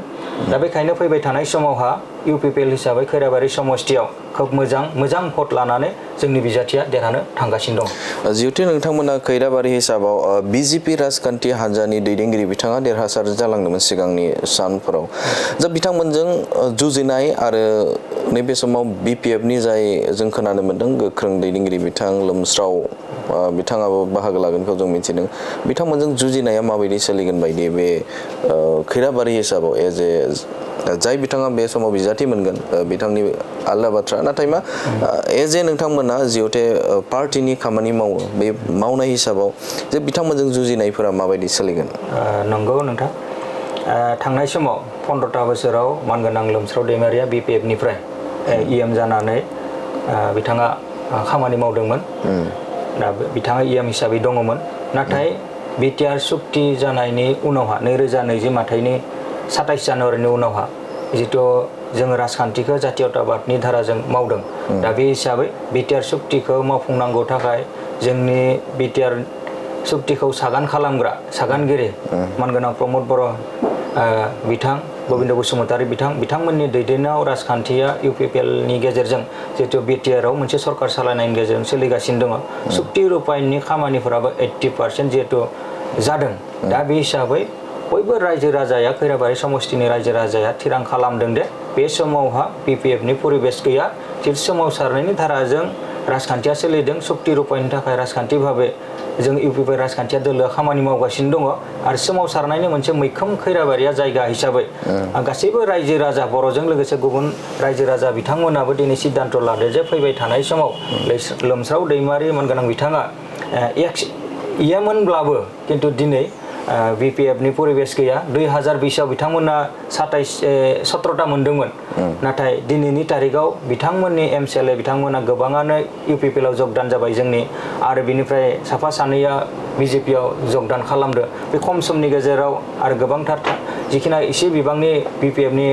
दा बेखायनो फैबाय थानाय समावहा UPPL हिसाबै खैराबारि समष्टियाव खोब मोजां भट लानानै जोंनि बिजाथिया देरहानो थांगासिनो दं। जिहेतु नोंथांमोना खैराबारि हिसाबाव BJP राजखान्थि हान्जानि दैदेनगिरि बिथाङा देरहासार जालांदोंमोन सिगांनि सानफोराव। दा बिथांमोनजों जुजिनाय आरो नैबे समाव BPFनि जाय जों खोनानो मोन्दों गोख्रों दैदेनगिरि बिथां लोमस्राव बिथाङाबो बाहागो लागोनखौ जों मिथिदों। बिथांमोनजों जुजिनाया माबायदि सोलिगोन बायदि बे खैराबारि हिसाबाव एज ए जाय बिथाङा बे समाव बिजाथि मोनगोन बिथांनि आलादा बाथ्रा नाथाय मा एज ए नोंथांमोना जिहेथे पार्टिनि खामानि मावो बे मावनाय हिसाबाव जे बिथांमोनजों जुजिनायफोरा माबायदि सोलिगोन नंगौ नोंथां थांनाय समाव 15था बोसोराव मानगोनां लोमस्राव दैमारिया BPF-निफ्राय EM जानानै बिथाङा खामानि मावदोंमोन दा बिथाङा EM हिसाबै दङमोन नाथाय बिटिआर सुक्ति जानायनि उनावहा 2020 मायथाइनि 27 जानुवारिनि उनावहा जितु जोङो राजखान्थिखौ जातीयताबादनि धाराजों मावदों दा बे हिसाबै बिटिआर सुक्तिखौ मावफुंनांगौ थाखाय जोंनि बिटिआर सुक्तिखौ सागान खालामग्रा सागानगिरि मानगोनां प्रमद बर' बिथां गोविन्द बसुमतारी बिथांमोननि दैदेननायाव राजखान्थिया UPPL-नि गेजेरजों जितु बिटिआर-आव मोनसे सरकार सालायनायनि गेजेरजों सोलिगासिनो दङ सुक्ति रुपायननि खामानिफोराबो 80% जिहेतु जादों दा बे हिसाबै बयबो रायजो राजाया खैराबारि समष्टिनि रायजो राजाया थिरां खालामदों दे बे समावहा BPF-नि परिबेस गैया सोमावसारनायनि धाराजों राजखान्थिया सोलिदों सुक्ति रुपायनि थाखाय राजखान्थि भाबे जों UPPL राजखान्थिया दोलोआ खामानि मावगासिनो दङ आरो सोमावसारनायनि मोनसे मैखोम खैराबारिया जायगा हिसाबै गासैबो रायजो राजा बर'जों लोगोसे गुबुन रायजो राजा बिथांमोनाबो दिनै सिद्धान्त लादो जे फैबाय थानाय समाव लोमस्राव दैमारि मोनगोनां बिथाङा EM-मोनब्लाबो किन्तु दिनै BPF-नि परिबेस गैया 2020-आव बिथांमोना 17था मोनदोंमोन नाथाय दिनैनि तारिखाव बिथांमोननि MCLA बिथांमोना गोबाङानो UPPL-आव जगदान जाबाय जोंनि आरो बिनिफ्राय साफा सानैया BJP-आव जगदान खालामदो बे खम समनि गेजेराव आरो गोबांथार जिखिना एसे बिबांनि BPF-नि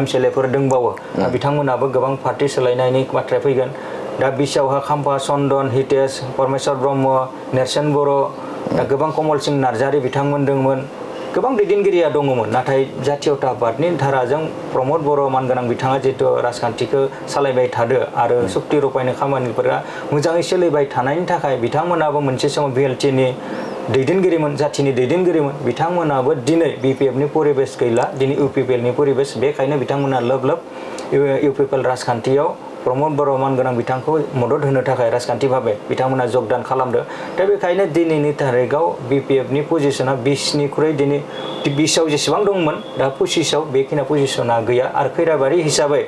MCLA-फोर दंबावो बिथांमोनाबो गोबां पार्टी सोलायनायनि बाथ्राया फैगोन दा बिसावहा खाम्फा चन्दन हितेश परमेश्वर ब्रह्म नेरसोन बर' दा गोबां कमल सिंह नार्जारी बिथांमोन दंमोन गोबां दैदेनगिरिया दङमोन नाथाय जातीयताबादनि धाराजों प्रमद बर' मानगोनां बिथाङा जितु राजखान्थिखौ सालायबाय थादो आरो सुक्ति रुपायनि खामानिफोरा मोजाङै सोलिबाय थानायनि थाखाय बिथांमोनाबो मोनसे समाव BLT-नि दैदेनगिरिमोन जाथिनि दैदेनगिरिमोन बिथांमोनाबो दिनै BPF-नि परिबेस गैला दिनै UPPL-नि परिबेस बेखायनो बिथांमोना लोब UPPL राजखान्थियाव प्रमद बर' मानगोनां बिथांखौ मदद होनो थाखाय राजखान्थि भाबे बिथांमोना जगदान खालामदो दा बेखायनो दिनैनि तारिखाव BPF-नि पजिशना 20निख्रुइ दिनै 20आव जेसेबां दंमोन दा 25आव बेखिनि पजिशना गैया आरो खैराबारि हिसाबै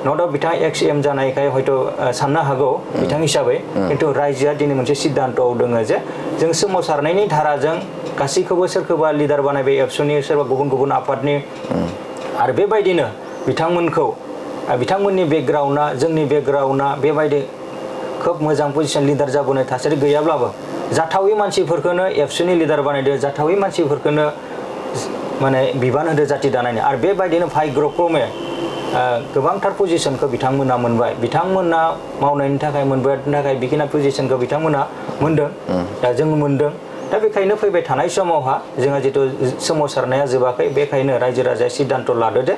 नट बिथाङा XM जानायखाय हयथ' साननो हागौ बिथां हिसाबै किन्तु रायजोआ दिनै मोनसे सिद्धान्तआव दङ जे जों सोमावसारनायनि धाराजों गासैखौबो सोरखौबा लिडार बानायबाय एबसुनि सोरबा गुबुन आफादनि आरो बेबायदिनो बिथांमोननि बेकग्राउन्डआ जोंनि बेकग्राउन्डआ बेबायदि खोब मोजां पजिशन लिडार जाबोनाय थासारि गैयाब्लाबो जाथावै मानसिफोरखौनो एबसुनि लिडार बानायदो जाथावै मानसिफोरखौनो माने बिबान होदो जाति दानायनि आरो बेबायदिनो भाग्यक्रमे गोबांथार पजिशनखौ बिथांमोना मोनबाय बिथांमोना मावनायनि थाखाय मोनबायनि थाखाय बेखिनि पजिशनखौ बिथांमोना मोनदों दा जों मोनदों दा बेखायनो फैबाय थानाय समावहा जोंहा जितु सोमावसारनाया जोबाखै बेखायनो रायजो राजाया सिद्धान्त लादो दे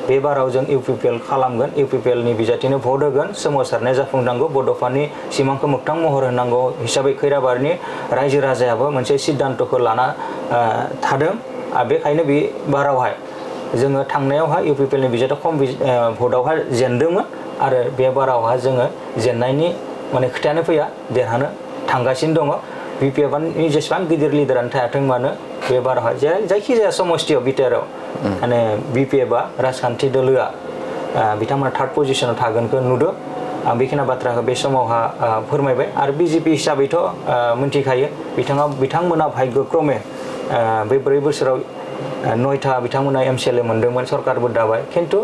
बे बाराव जों UPPL खालामगोन UPPL-नि बिजाथिनो भट होगोन सोमावसारनाया जाफुंनांगौ बड'फानि सिमांखौ मोगथां महर होनांगौ हिसाबै खैराबारिनि रायजो राजायाबो मोनसे सिद्धान्तखौ लाना थादों आरो बेखायनो बे बारावहाय जोङो थांनायावहाय UPPL-नि बिजाथा खम भटआवहाय जेनदोंमोन आरो बे बारावहाय जोङो जेननायनि माने खोथायानो फैया देरहानो थांगासिनो दङ BPF-नि जेसेबां गिदिर लिडारानो थायाथों मानो बे बारावहाय जायखिजाया समष्टियाव बिटिआर-आव माने BPF-आ राजखान्थि दोलोआ बिथांमोना थार्ड पजिशनाव थागोनखौ नुदों आं बेखिनि बाथ्राखौ बे समावहा फोरमायबाय आरो BJP हिसाबैथ' मोनथिखायो बिथांमोना भाग्यक्रमे बे 4 बोसोराव 9था बिथांमोना MCLA मोनदोंमोन सरकारबो दाबाय किन्तु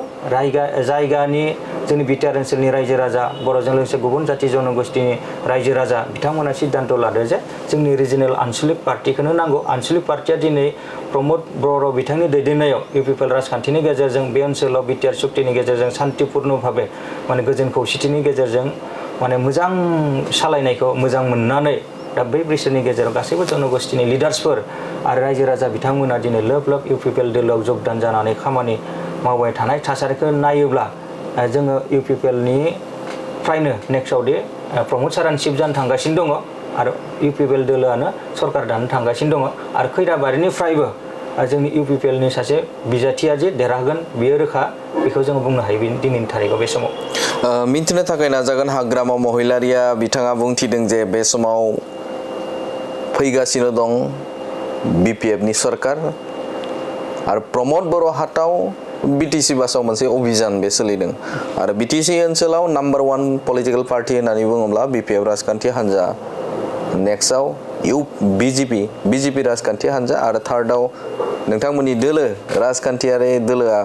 जायगानि जोंनि बिटिआर ओनसोलनि रायजो राजा बर'जों लोगोसे गुबुन जाति जनगोष्ठीनि रायजो राजा बिथांमोना सिद्धान्त लादो जे जोंनि रिजिनेल आनसलिक पार्टिखौनो नांगौ आनसलिक पार्टिया दिनै प्रमद बर' बिथांनि दैदेननायाव UPPL राजखान्थिनि गेजेरजों बे ओनसोलाव बिटिआर सुक्तिनि गेजेरजों शान्तिपुर्ण भाबे माने गोजोन खौसेथिनि गेजेरजों माने मोजां सालायनायखौ मोजां मोननानै दा बै बैसोरनि गेजेराव गासैबो जनगोष्ठीनि लिडार्सफोर आरो रायजो राजा बिथांमोना दिनै लोब UPPL दोलोआव जगदान जानानै खामानि मावबाय थानाय थासारिखौ नायोब्ला जोङो UPPL-निफ्रायनो नेक्स्टआव दे प्रमद सारान चिफ जानो थांगासिनो दङ आरो UPPL दोलोआनो सरकार दानो थांगासिनो दङ आरो खैराबारिनिफ्रायबो जोंनि UPPL-नि सासे बिजाथिया जे देरहागोन बियो रोखा बेखौ जोङो बुंनो हायो दिनैनि तारिखाव बे समाव मिन्थिनो थाखाय नाजागोन हाग्रामा महिलारिया बिथाङा बुंथिदों जे बे समाव फैगासिनो दं BPF-नि सरकार आरो प्रमद बर' हाटाव बिटिसि बासाव मोनसे अभियान बे सोलिदों आरो बिटिसि ओनसोलाव नाम्बार 1 पलिटिकेल पार्टि होननानै बुङोब्ला बिपिएफ राजखान्थि हान्जा नेक्स्टआव बिजेपि राजखान्थि हान्जा आरो थार्डआव नोंथांमोननि दोलो राजखान्थियारि दोलोआ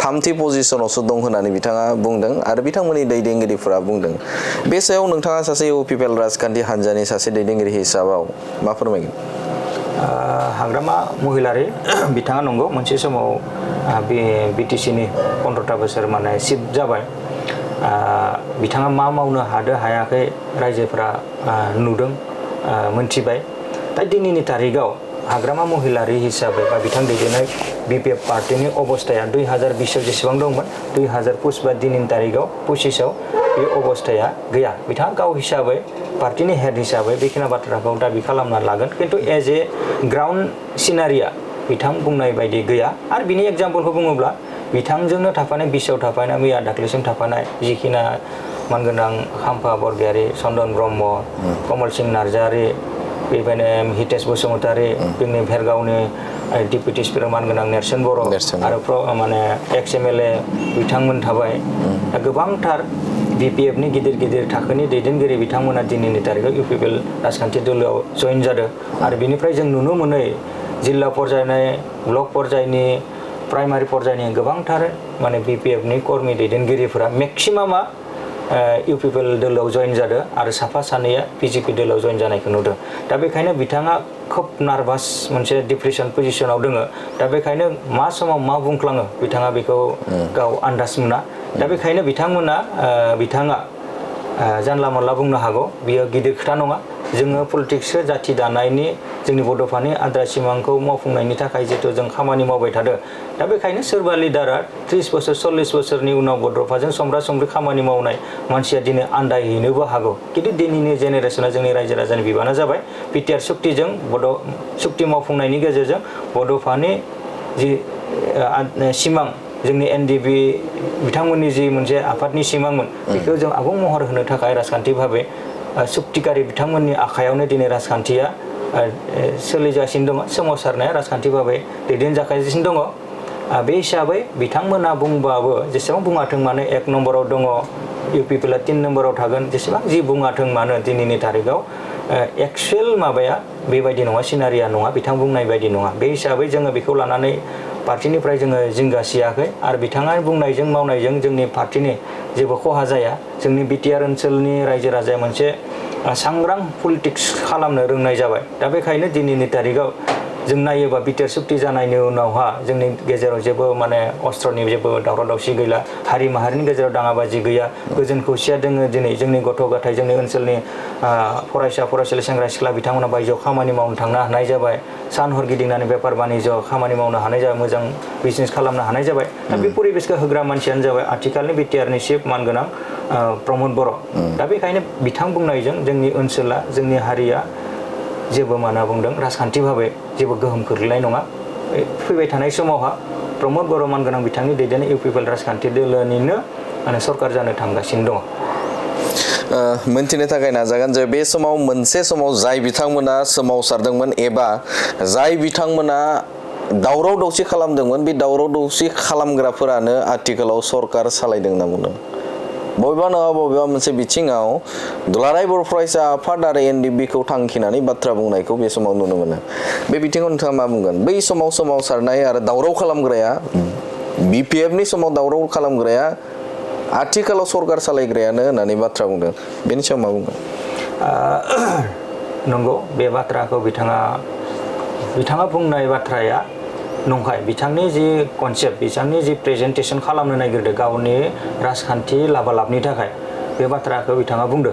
3थि पजिशनावसो दं होननानै बिथाङा बुंदों आरो बिथांमोननि दैदेनगिरिफोरा बुंदों बे सायाव नोंथाङा सासे इउपिपिएल राजखान्थि हान्जानि सासे दैदेनगिरि हिसाबाव मा फोरमायगोन? हाग्रामा महिलारि बिथाङा नंगौ मोनसे समाव बिटिसिनि 15टा बोसोर माने सिफ जाबाय बिथाङा मा मावनो हादो हायाखै रायजोफोरा नुदों मोनथिबाय दा दिनैनि तारिखाव हाग्रामा महिलारि हिसाबै बा बिथां दैदेननाय बिपिएफ पार्टिनि अबस्थाया 2020आव जेसेबां दंमोन 2025 बा दिनैनि तारिखाव 25आव बे अबस्थाया गैया बिथाङा गाव हिसाबै पार्टिनि हेड हिसाबै बेखिनि बाथ्राखौ दाबि खालामना लागोन खिन्थु एज ए ग्राउन्ड सिनारिया बिथां बुंनाय बायदि गैया आरो बिनि एग्जाम्पलखौ बुङोब्ला बिथांजोंनो थाफानाय बिसाव थाफानाय मैया दाख्लैसिम थाफानाय जिखिना मानगोनां खाम्फा बरगयारि चन्दन ब्रह्म कमल सिंह नार्जारि बेबायदिनो हितेश बसुमतारी जोंनि भेरगावनि डिप्युटि स्पिकार मानगोनां नेरसोन बर' आरो माने एक्स एमएलए बिथांमोन थाबाय दा गोबांथार बिपिएफनि गिदिर थाखोनि दैदेनगिरि बिथांमोना दिनैनि तारिखाव इउपिपिएल राजखान्थि दोलोआव जइन जादों आरो बिनिफ्राय जों नुनो मोनो जिल्ला पर्यायनि ब्लक पर्यायनि प्राइमारि पर्यायनि गोबांथार माने बिपिएफनि कर्मी दैदेनगिरिफोरा मेक्सिमामा इउपिपिएल दोलोआव जइन जादों आरो साफा सानैया बिजेपि दोलोआव जइन जानायखौ नुदों दा बेखायनो बिथाङा खोब नार्भास मोनसे डिप्रेसन पजिशनाव दङ दा बेखायनो मा समाव मा बुंफ्लाङो बिथाङा बेखौ गाव आन्दाज मोना दा बेखायनो बिथाङा जानला मोनला बुंनो हागौ बियो गिदिर खोथा नङा जोङो पलिटिक्सखौ जाथि दानायनि जोंनि बड'फानि आद्रा सिमांखौ मावफुंनायनि थाखाय जिहेतु जों खामानि मावबाय थादों दा बेखायनो सोरबा लिडारा 30 बोसोर 40 बोसोरनि उनाव बड'फाजों समब्रा समब्रि खामानि मावनाय मानसिया दिनै आन्दायहैनोबो हागौ खिन्थु दिनैनि जेनेरेसना जोंनि रायजो राजानि बिबाना जाबाय बिटिआर सुक्तिजों बड' सुक्ति मावफुंनायनि गेजेरजों बड'फानि जि सिमां जोंनि एनडिबि बिथांमोननि जि मोनसे आफादनि सिमांमोन बेखौ जों आबुं महर होनो थाखाय राजखान्थि भाबै सुक्तिकारि बिथांमोननि आखायावनो दिनै राजखान्थिया सोलिगासिनो दङ सोमावसारनाया राजखान्थि भाबै दैदेनजागासिनो दङ बे हिसाबै बिथांमोना बुंबाबो जेसेबां बुङाथों मानो 1 नम्बराव दङ इउपिपिएलआ 3 नम्बराव थागोन जेसेबां जि बुङाथों मानो दिनैनि तारिखाव एक्चुएल माबाया बेबायदि नङा सिनारिया नङा बिथां बुंनाय बायदि नङा बे हिसाबै जोङो बेखौ लानानै पार्टिनिफ्राय जोङो जिंगा सियाखै आरो बिथाङा बुंनायजों मावनायजों जोंनि पार्टिनि जेबो खहा जाया जोंनि बिटिआर ओनसोलनि रायजो राजाया मोनसे सांग्रां पलिटिक्स खालामनो रोंनाय जाबाय दा बेखायनो दिनैनि तारिखाव जों नायोबा बिटिआर सुक्ति जानायनि उनावहा जोंनि गेजेराव जेबो माने अस्त्रनि जेबो दावराव दावसि गैला हारि माहारिनि गेजेराव दाङाबाजि गैया गोजोन खौसेया दोङो दिनै जोंनि गथ' गथाय जोंनि ओनसोलनि फरायसा फरायसुलि सेंग्रा सिख्ला बिथांमोना बायजोआव खामानि मावनो थांनो हानाय जाबाय सान हर गिदिंनानै बेफार बानिज्य खामानि मावनो हानाय जाबाय मोजां बिजनेस खालामनो हानाय जाबाय दा बे परिबेसखौ होग्रा मानसियानो जाबाय आथिखालनि बिटिआरनि चिफ मानगोनां प्रमद बर' दा बेखायनो बिथां बुंनायजों जोंनि ओनसोला जोंनि हारिया जेबो माना बुंदों राजखान्थि भाबै जेबो गोहोम खोख्लैनाय नङा फैबाय थानाय समावहा प्रमद बर' मानगोनां बिथांनि दैदेननाय इउपिपिएल राजखान्थि दोलोनिनो माने सरकार जानो थांगासिनो दङ मोनथिनो थाखाय नाजागोन जे बे समाव मोनसे समाव जाय बिथांमोना सोमावसारदोंमोन एबा जाय बिथांमोना दावराव दावसि खालामदोंमोन बे दावराव दावसि खालामग्राफोरानो आथिखालाव सरकार सालायदों होनना बुंदों बबेबा नङा बबेबा मोनसे बिथिङाव दुलाराय बर' फरायसा आफाद आरो एनडिबिखौ थांखिनानै बाथ्रा बुंनायखौ बे समाव नुनो मोनो बे बिथिङाव नोंथाङा मा बुंगोन बै समाव सोमावसारनाय आरो दावराव खालामग्राया बिपिएफनि समाव दावराव खालामग्राया आथिखालाव सरकार सालायग्रायानो होननानै बाथ्रा बुंदों बेनि सायाव मा बुंगोन नंगौ बे बाथ्राखौ बिथाङा बुंनाय बाथ्राया नंखाय बिथांनि जि कनसेप्ट बिथांनि जि प्रेजेन्टेसन खालामनो नागिरदों गावनि राजखान्थि लाबालाबनि थाखाय बे बाथ्राखौ बिथाङा बुंदों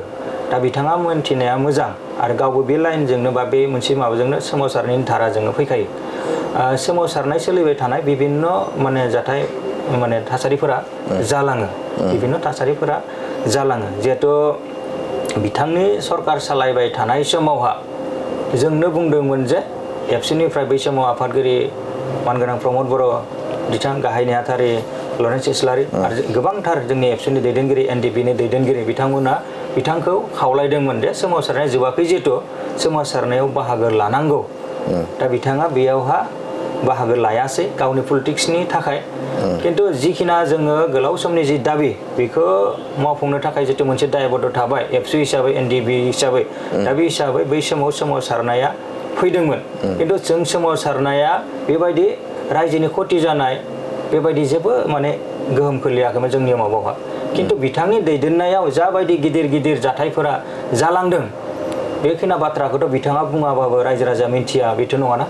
दा बिथाङा मोनथिनाया मोजां आरो गावबो बे लाइनजोंनो बा बे मोनसे माबाजोंनो सोमावसारनायनि धाराजोंनो फैखायो सोमावसारनाय सोलिबाय थानाय बिभिन्न माने जाथाय माने थासारिफोरा जालाङो बिभिन्न थासारिफोरा जालाङो जिहेतु बिथांनि सरकार सालायबाय थानाय समावहा जोंनो बुंदोंमोन जे एबसुनिफ्राय बै समाव आफादगिरि मानगोनां प्रमद बर' बिथां गाहाय नेहाथारि लरेन्स इस्लारि आरो गोबांथार जोंनि एबसुनि दैदेनगिरि एनडिपिनि दैदेनगिरि बिथांमोना बिथांखौ खावलायदोंमोन जे सोमावसारनाया जोबाखै जिहेतु सोमावसारनायाव बाहागो लानांगौ दा बिथाङा बेयावहा बाहागो लायासै गावनि पलिटिक्सनि थाखाय किन्तु जिखिना जोङो गोलाव समनि जि दाबि बेखौ मावफुंनो थाखाय जितु मोनसे दायबद्ध थाबाय एबसु हिसाबै एनडिबि हिसाबै दा बे हिसाबै बै समाव सोमावसारनाया फैदोंमोन किन्तु जों सोमावसारनाया बेबायदि रायजोनि खति जानाय बेबायदि जेबो माने गोहोम खोलैयाखैमोन जोंनि माबायावहा किन्तु बिथांनि दैदेननायाव जाबायदि गिदिर गिदिर जाथायफोरा जालांदों बेखिना बाथ्राखौथ' बिथाङा बुङाबाबो रायजो राजा मिन्थिया बेथ' नङाना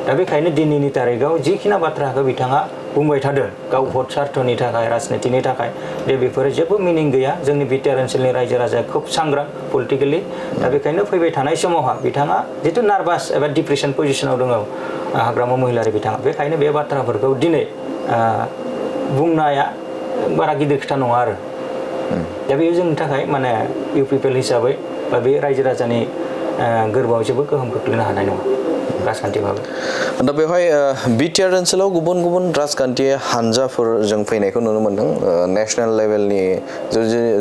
दा बेखायनो दिनैनि तारिखाव जिखिना बाथ्राखौ बिथाङा बुंबाय थादों गाव भट सार्थनि थाखाय राजनितिनि थाखाय बेफोरो जेबो मिनिं गैया जोंनि बिटिआर ओनसोलनि रायजो राजाया खोब सांग्रां पलिटिकेलि दा बेखायनो फैबाय थानाय समावहा बिथाङा जितु नार्भास एबा डिप्रेसन पजिसनाव दङ हाग्रामा महिलारि बिथाङा बेखायनो बे बाथ्राफोरखौ दिनै बुंनाया बारा गिदिर खोथा नङा आरो दा बेयो जोंनि थाखाय माने इउ पिपल हिसाबै बा बे रायजो राजानि गोरबोआव जेबो गोहोम खोख्लैनो हानाय नङा राजखान्थि भाबै दा बेवहाय बिटिआर ओनसोलाव गुबुन गुबुन राजखान्थि हानजाफोर जों फैनायखौ नुनो मोन्दों नेशनेल लेभेलनि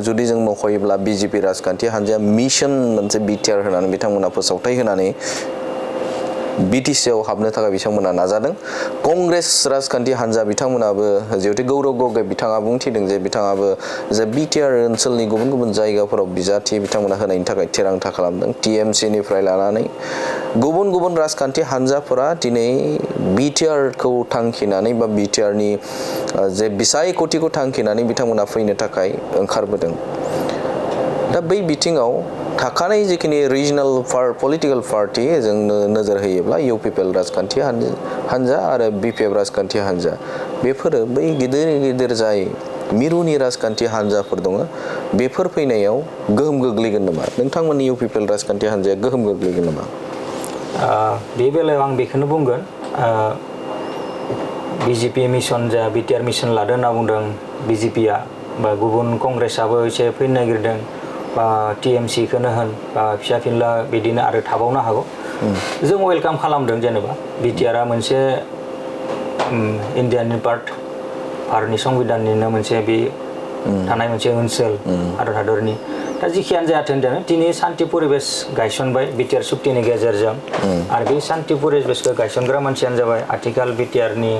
जुदि जों मख'योब्ला बिजेपि राजखान्थि हानजाया मिशन मोनसे बिटिआर होनानै बिथांमोना फोसावथाय होनानै बिटिसिआव हाबनो थाखाय बिथांमोना नाजादों कंग्रेस राजखान्थि हानजा बिथांमोनाबो जिहेतु गौरव गगৈ बिथाङा बुंथिदों जे बिथाङाबो जे बिटिआर ओनसोलनि गुबुन गुबुन जायगाफोराव बिजाथि बिथांमोना होनायनि थाखाय थिरांथा खालामदों टिएमसिनिफ्राय लानानै गुबुन गुबुन राजखान्थि हानजाफोरा दिनै बिटिआरखौ थांखिनानै बा बिटिआरनि जे बिसायख'थिखौ थांखिनानै बिथांमोना फैनो थाखाय ओंखारबोदों दा बै बिथिङाव थाखानाय जिखिनि रिजनाल पलिटिकल पार्टि जों नोजोर होयोब्ला इउ पिपल राजखान्थि हानजा आरो बिपिएफ राजखान्थि हानजा बेफोरो बै गिदिर गिदिर जाय मिरुनि राजखान्थि हानजाफोर दङ बेफोर फैनायाव गोहोम गोग्लैगोन नामा नोंथांमोननि इउ पिपल राजखान्थि हानजाया गोहोम गोग्लैगोन नामा बे बेलायाव आं बेखौनो बुंगोन बिजेपि मिशन जा बिटिआर मिशन लादों होनना बुंदों बिजेपिया बा गुबुन कंग्रेसाबो एसे फैनो नागिरदों बा टिएमसिखौनो होन बा फिसा फिनला बिदिनो आरो थाबावनो हागौ जों वेलकाम खालामदों जेनेबा बिटिआरआ मोनसे इन्डियानि भारतनि संबिधाननिनो मोनसे बे थानाय मोनसे ओनसोल भारत हादरनि दा जिखियानो जायाथों दिनै सान्ति परिबेस गायसनबाय बिटिआर सुक्तिनि गेजेरजों आरो बे सान्ति परिबेसखौ गायसनग्रा मानसियानो जाबाय आथिखाल बिटिआरनि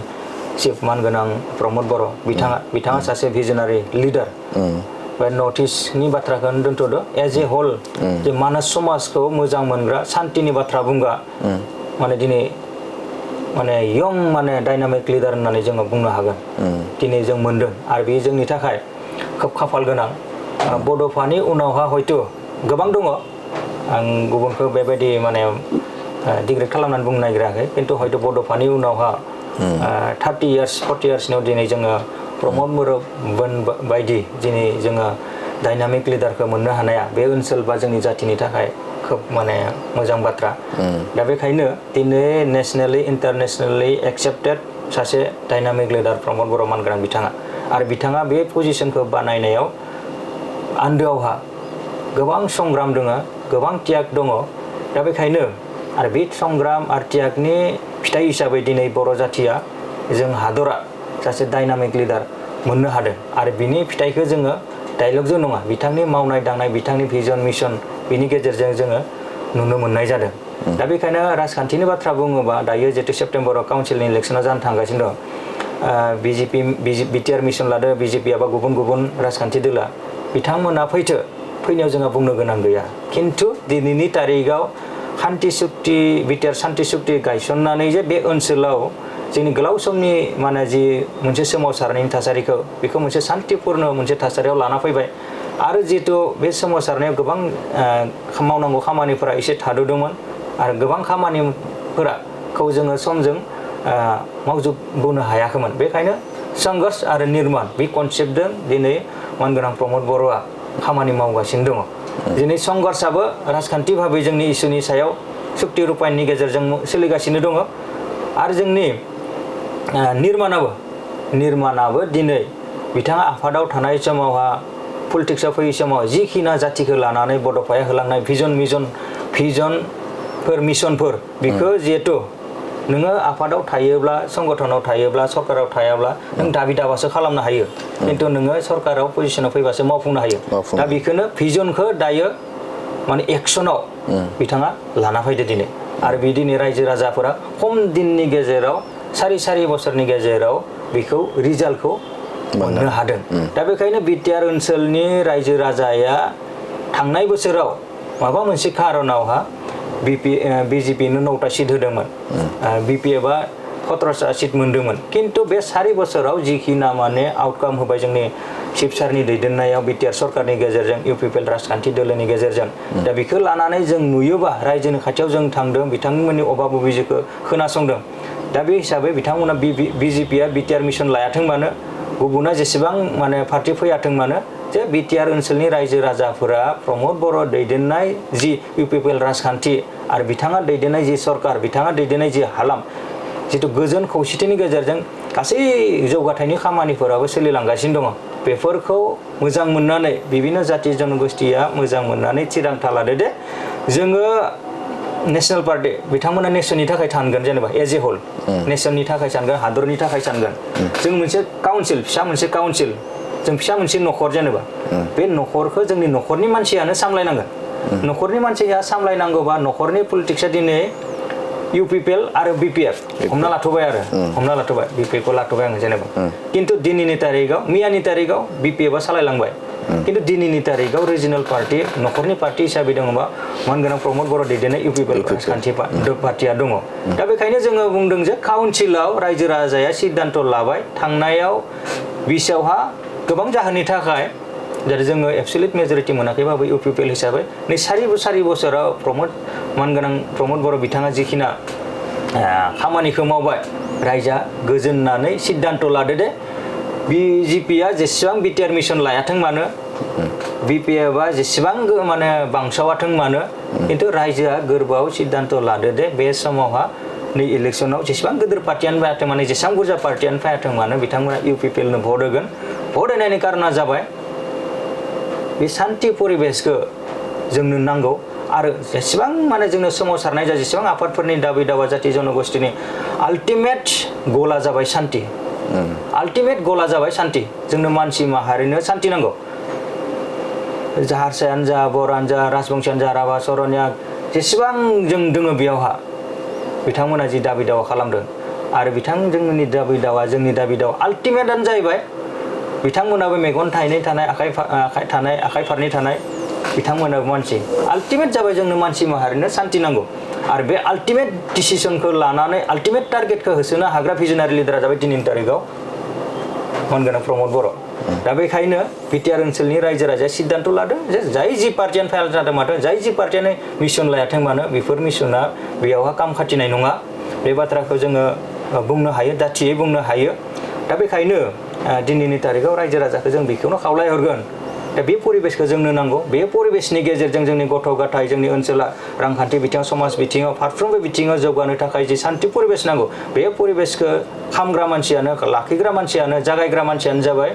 चिफ मानगोनां प्रमद बर' बिथाङा सासे भिजनारि लिडार बा नर्थ इस्टनि बाथ्राखौनो दोनथ'दो एज ए होल जे मानास समाजखौ मोजां मोनग्रा सान्तिनि बाथ्रा बुंग्रा माने दिनै माने यं माने डायनामिक लिडार होननानै जोङो बुंनो हागोन दिनै जों मोनदों आरो बे जोंनि थाखाय खोब खाफाल गोनां बड'फानि उनावहा हयथ' गोबां दङ आं गुबुनखौ बेबायदि माने डिग्रेड खालामनानै बुंनो नागिराखै खिन्थु हयथ' बड'फानि उनावहा 30 इयार्स 40 इयार्सनियाव दिनै जोङो प्रमद बर' बायदि दिनै जोङो डायनामिक लिडारखौ मोननो हानाया बे ओनसोल बा जोंनि जाथिनि थाखाय खोब माने मोजां बाथ्रा दा बेखायनो दिनै नेसनेलि इन्टारनेसनेलि एक्सेप्टेड सासे डायनामिक लिडार प्रमद बर' मानगोनां बिथाङा आरो बिथाङा बे पजिशनखौ बानायनायाव आन्दोआवहा गोबां संग्राम दङ गोबां त्याग दङ दा बेखायनो आरो बे संग्राम आरो त्यागनि फिथाइ हिसाबै दिनै बर' जाथिया जों हादरा सासे डायनामिक लिडार मोननो हादों आरो बिनि फिथाइखौ जोङो डायलगजों नङा बिथांनि मावनाय दांनाय बिथांनि भिजन मिशन बिनि गेजेरजों जोङो नुनो मोननाय जादों दा बेखायनो राजखान्थिनि बाथ्रा बुङोबा दायो जितु सेप्तेम्बराव काउन्सिलनि इलेक्सना जानो थांगासिनो दं बिटिआर मिशन लादो बिजेपि बा गुबुन गुबुन राजखान्थि दोला बिथांमोना फैनायाव जोंहा बुंनो गोनां गैया खिन्थु दिनैनि तारिखाव शान्ति सुक्ति बिटिआर शान्ति सुक्ति गायसननानै जे बे ओनसोलाव जोंनि गोलाव समनि माने जि मोनसे सोमावसारनायनि थासारिखौ बेखौ मोनसे शान्तिपूर्ण मोनसे थासारियाव लाना फैबाय आरो जिहेतु बे सोमावसारनायाव गोबां मावनांगौ खामानिफोरा एसे थाद'दोंमोन आरो गोबां खामानिफोरखौ जोङो समजों मावजोबबोनो हायाखैमोन बेखायनो संघर्ष आरो निर्माण बे कनसेप्टजों दिनै मानगोनां प्रमद बर'आ खामानि मावगासिनो दङ दिनै संघर्षआबो राजखान्थि भाबै जोंनि इसुनि सायाव सुक्ति रुपायननि गेजेरजों सोलिगासिनो दङ आरो जोंनि निर्माणाबो दिनै बिथाङा आफादाव थानाय समावहा पलिटिक्सआव फैयै समाव जिखिना जाथिखौ लानानै बड'फाया होलांनाय भिजनफोर मिशनफोर बेखौ जिहेतु नोङो आफादाव थायोब्ला संगठनाव थायोब्ला सरकाराव थायाब्ला नों दाबि दाबासो खालामनो हायो खिन्थु नोङो सरकाराव पजिशनाव फैबासो मावफुंनो हायो दा बेखौनो भिजनखौ दायो माने एक्सनाव बिथाङा लाना फैदो दिनै आरो बे दिनै रायजो राजाफोरा खम दिननि गेजेराव सारि बोसोरनि गेजेराव बेखौ रिजाल्टखौ मोननो हादों दा बेखायनो बिटिआर ओनसोलनि रायजो राजाया थांनाय बोसोराव माबा मोनसे खारनावहा बिजेपिनो 9टा सिट होदोंमोन बिपिएफआ 17टा सिट मोनदोंमोन किन्तु बे 4 बोसोराव जिखिना माने आउटकाम होबाय जोंनि चिफ सारनि दैदेननायाव बिटिआर सरकारनि गेजेरजों इउपिपिएल राजखान्थि दोलोनि गेजेरजों दा बेखौ लानानै जों नुयोबा रायजोनि खाथियाव जों थांदों बिथांमोननि अभाब अभियोगखौ खोनासंदों दा बे हिसाबै बिथांमोना बिजेपिआ बिटिआर मिशन लायाथों मानो गुबुना जेसेबां माने पार्टी फैयाथों मानो जे बिटिआर ओनसोलनि रायजो राजाफोरा प्रमद बर' दैदेननाय जि इउपिपिएल राजखान्थि आरो बिथाङा दैदेननाय जि सरकार बिथाङा दैदेननाय जि हालाम जितु गोजोन खौसेथिनि गेजेरजों गासै जौगाथायनि खामानिफोराबो सोलिलांगासिनो दङ बेफोरखौ मोजां मोननानै बिभिन्न जाति जनगोष्ठीया मोजां मोननानै थिरांथा लादो दे जोङो नेशनेल पार्टी बिथांमोना नेशननि थाखाय सानगोन जेनेबा एज ए होल नेशननि थाखाय सानगोन हादरनि थाखाय सानगोन जों मोनसे काउन्सिल फिसा मोनसे काउन्सिल जों फिसा मोनसे न'खर जेनेबा बे न'खरखौ जोंनि न'खरनि मानसियानो सामलायनांगोन न'खरनि मानसिया सामलायनांगौबा न'खरनि पलिटिक्सआ दिनै इउपिपिएल आरो बिपिएफ हमना लाथ'बाय बिपिएफखौ लाथ'बाय आङो जेनेबा किन्तु दिनैनि तारिखाव मैयानि तारिखाव बिपिएफआ सालायलांबाय किन्तु दिनैनि तारिखाव रिजनेल पार्टी न'खरनि पार्टी हिसाबै दङबा मानगोनां प्रमद बर' दैदेननाय इउपिपिएल राजखान्थि पार्टीया दङ दा बेखायनो जोङो बुंदों जे काउन्सिलाव रायजो राजाया सिद्धान्त लाबाय थांनायाव 20आवहा गोबां जाहोननि थाखाय जेरै जोङो एबसुलिट मेजरिटी मोनाखैबाबो इउपिपिएल हिसाबै नै सारि बोसोराव मानगोनां प्रमद बर' बिथाङा जिखिना खामानिखौ मावबाय रायजोआ गोजोननानै सिद्धान्त लादो दे बिजेपिआ जेसेबां बिटिआर मिशन लायाथों मानो बिपिएफआ जेसेबां माने बांसावाथों मानो किन्तु रायजोआ गोरबोआव सिद्धान्त लादो दे बे समावहा नै इलेक्शनाव जेसेबां गिदिर पार्टीयानो फैयाथों मानो जेसेबां बुरजा पार्टीयानो फैयाथों मानो बिथांमोना इउपिपिएलनो भट होगोन भट होनायनि कारना जाबाय बे शान्ति परिबेसखौ जोंनो नांगौ आरो जेसेबां माने जोंनो सोमावसारनाय जा जेसेबां आफादफोरनि दाबि दावा जाति जनगोष्ठीनि आल्टिमेट गला जाबाय शान्ति आल्टिमेट गला जाबाय शान्ति जोंनो मानसि माहारिनो शान्ति नांगौ हारसायानो जा बर'आनो जा राजबंशियानो जा राभा सरनिया जेसेबां जों दोङो बेयावहा बिथांमोना जि दाबि दावा खालामदों आरो जोंनि दाबि दावा आल्टिमेटआनो जाहैबाय बिथांमोनाबो मेगन थाइनै थानाय आखाइ फारनै थानाय बिथांमोनाबो मानसि आल्टिमेट जाबाय जोंनो मानसि माहारिनो शान्ति नांगौ आरो बे आल्टिमेट डिसिसनखौ लानानै आल्टिमेट टारगेटखौ होसोनो हाग्रा भिजनारि लिडारा जाबाय दिनैनि तारिखाव मानगोनां प्रमद बर' दा बेखायनो बिटिआर ओनसोलनि रायजो राजाया सिद्धान्त लादों जे जाय जि पार्टीयानो फेल जादों माथो जाय जि पार्टीयानो मिशन लायाथों मानो बेफोर मिशना बेयावहा काम खाथिनाय नङा बे बाथ्राखौ जोङो बुंनो हायो दाथियै बुंनो हायो दा बेखायनो दिनैनि तारिखाव रायजो राजाखौ जों बेखौनो खावलायहरगोन दा बे परिबेसखौ जोंनो नांगौ बे परिबेसनि गेजेरजों जोंनि गथ' गथाय जोंनि ओनसोला रांखान्थि बिथिङाव समाज बिथिङाव फारफ्रोमबो बिथिङाव जौगानो थाखाय जि शान्ति परिबेस नांगौ बे परिबेसखौ खामग्रा मानसियानो लाखिग्रा मानसियानो जागायग्रा मानसियानो जाबाय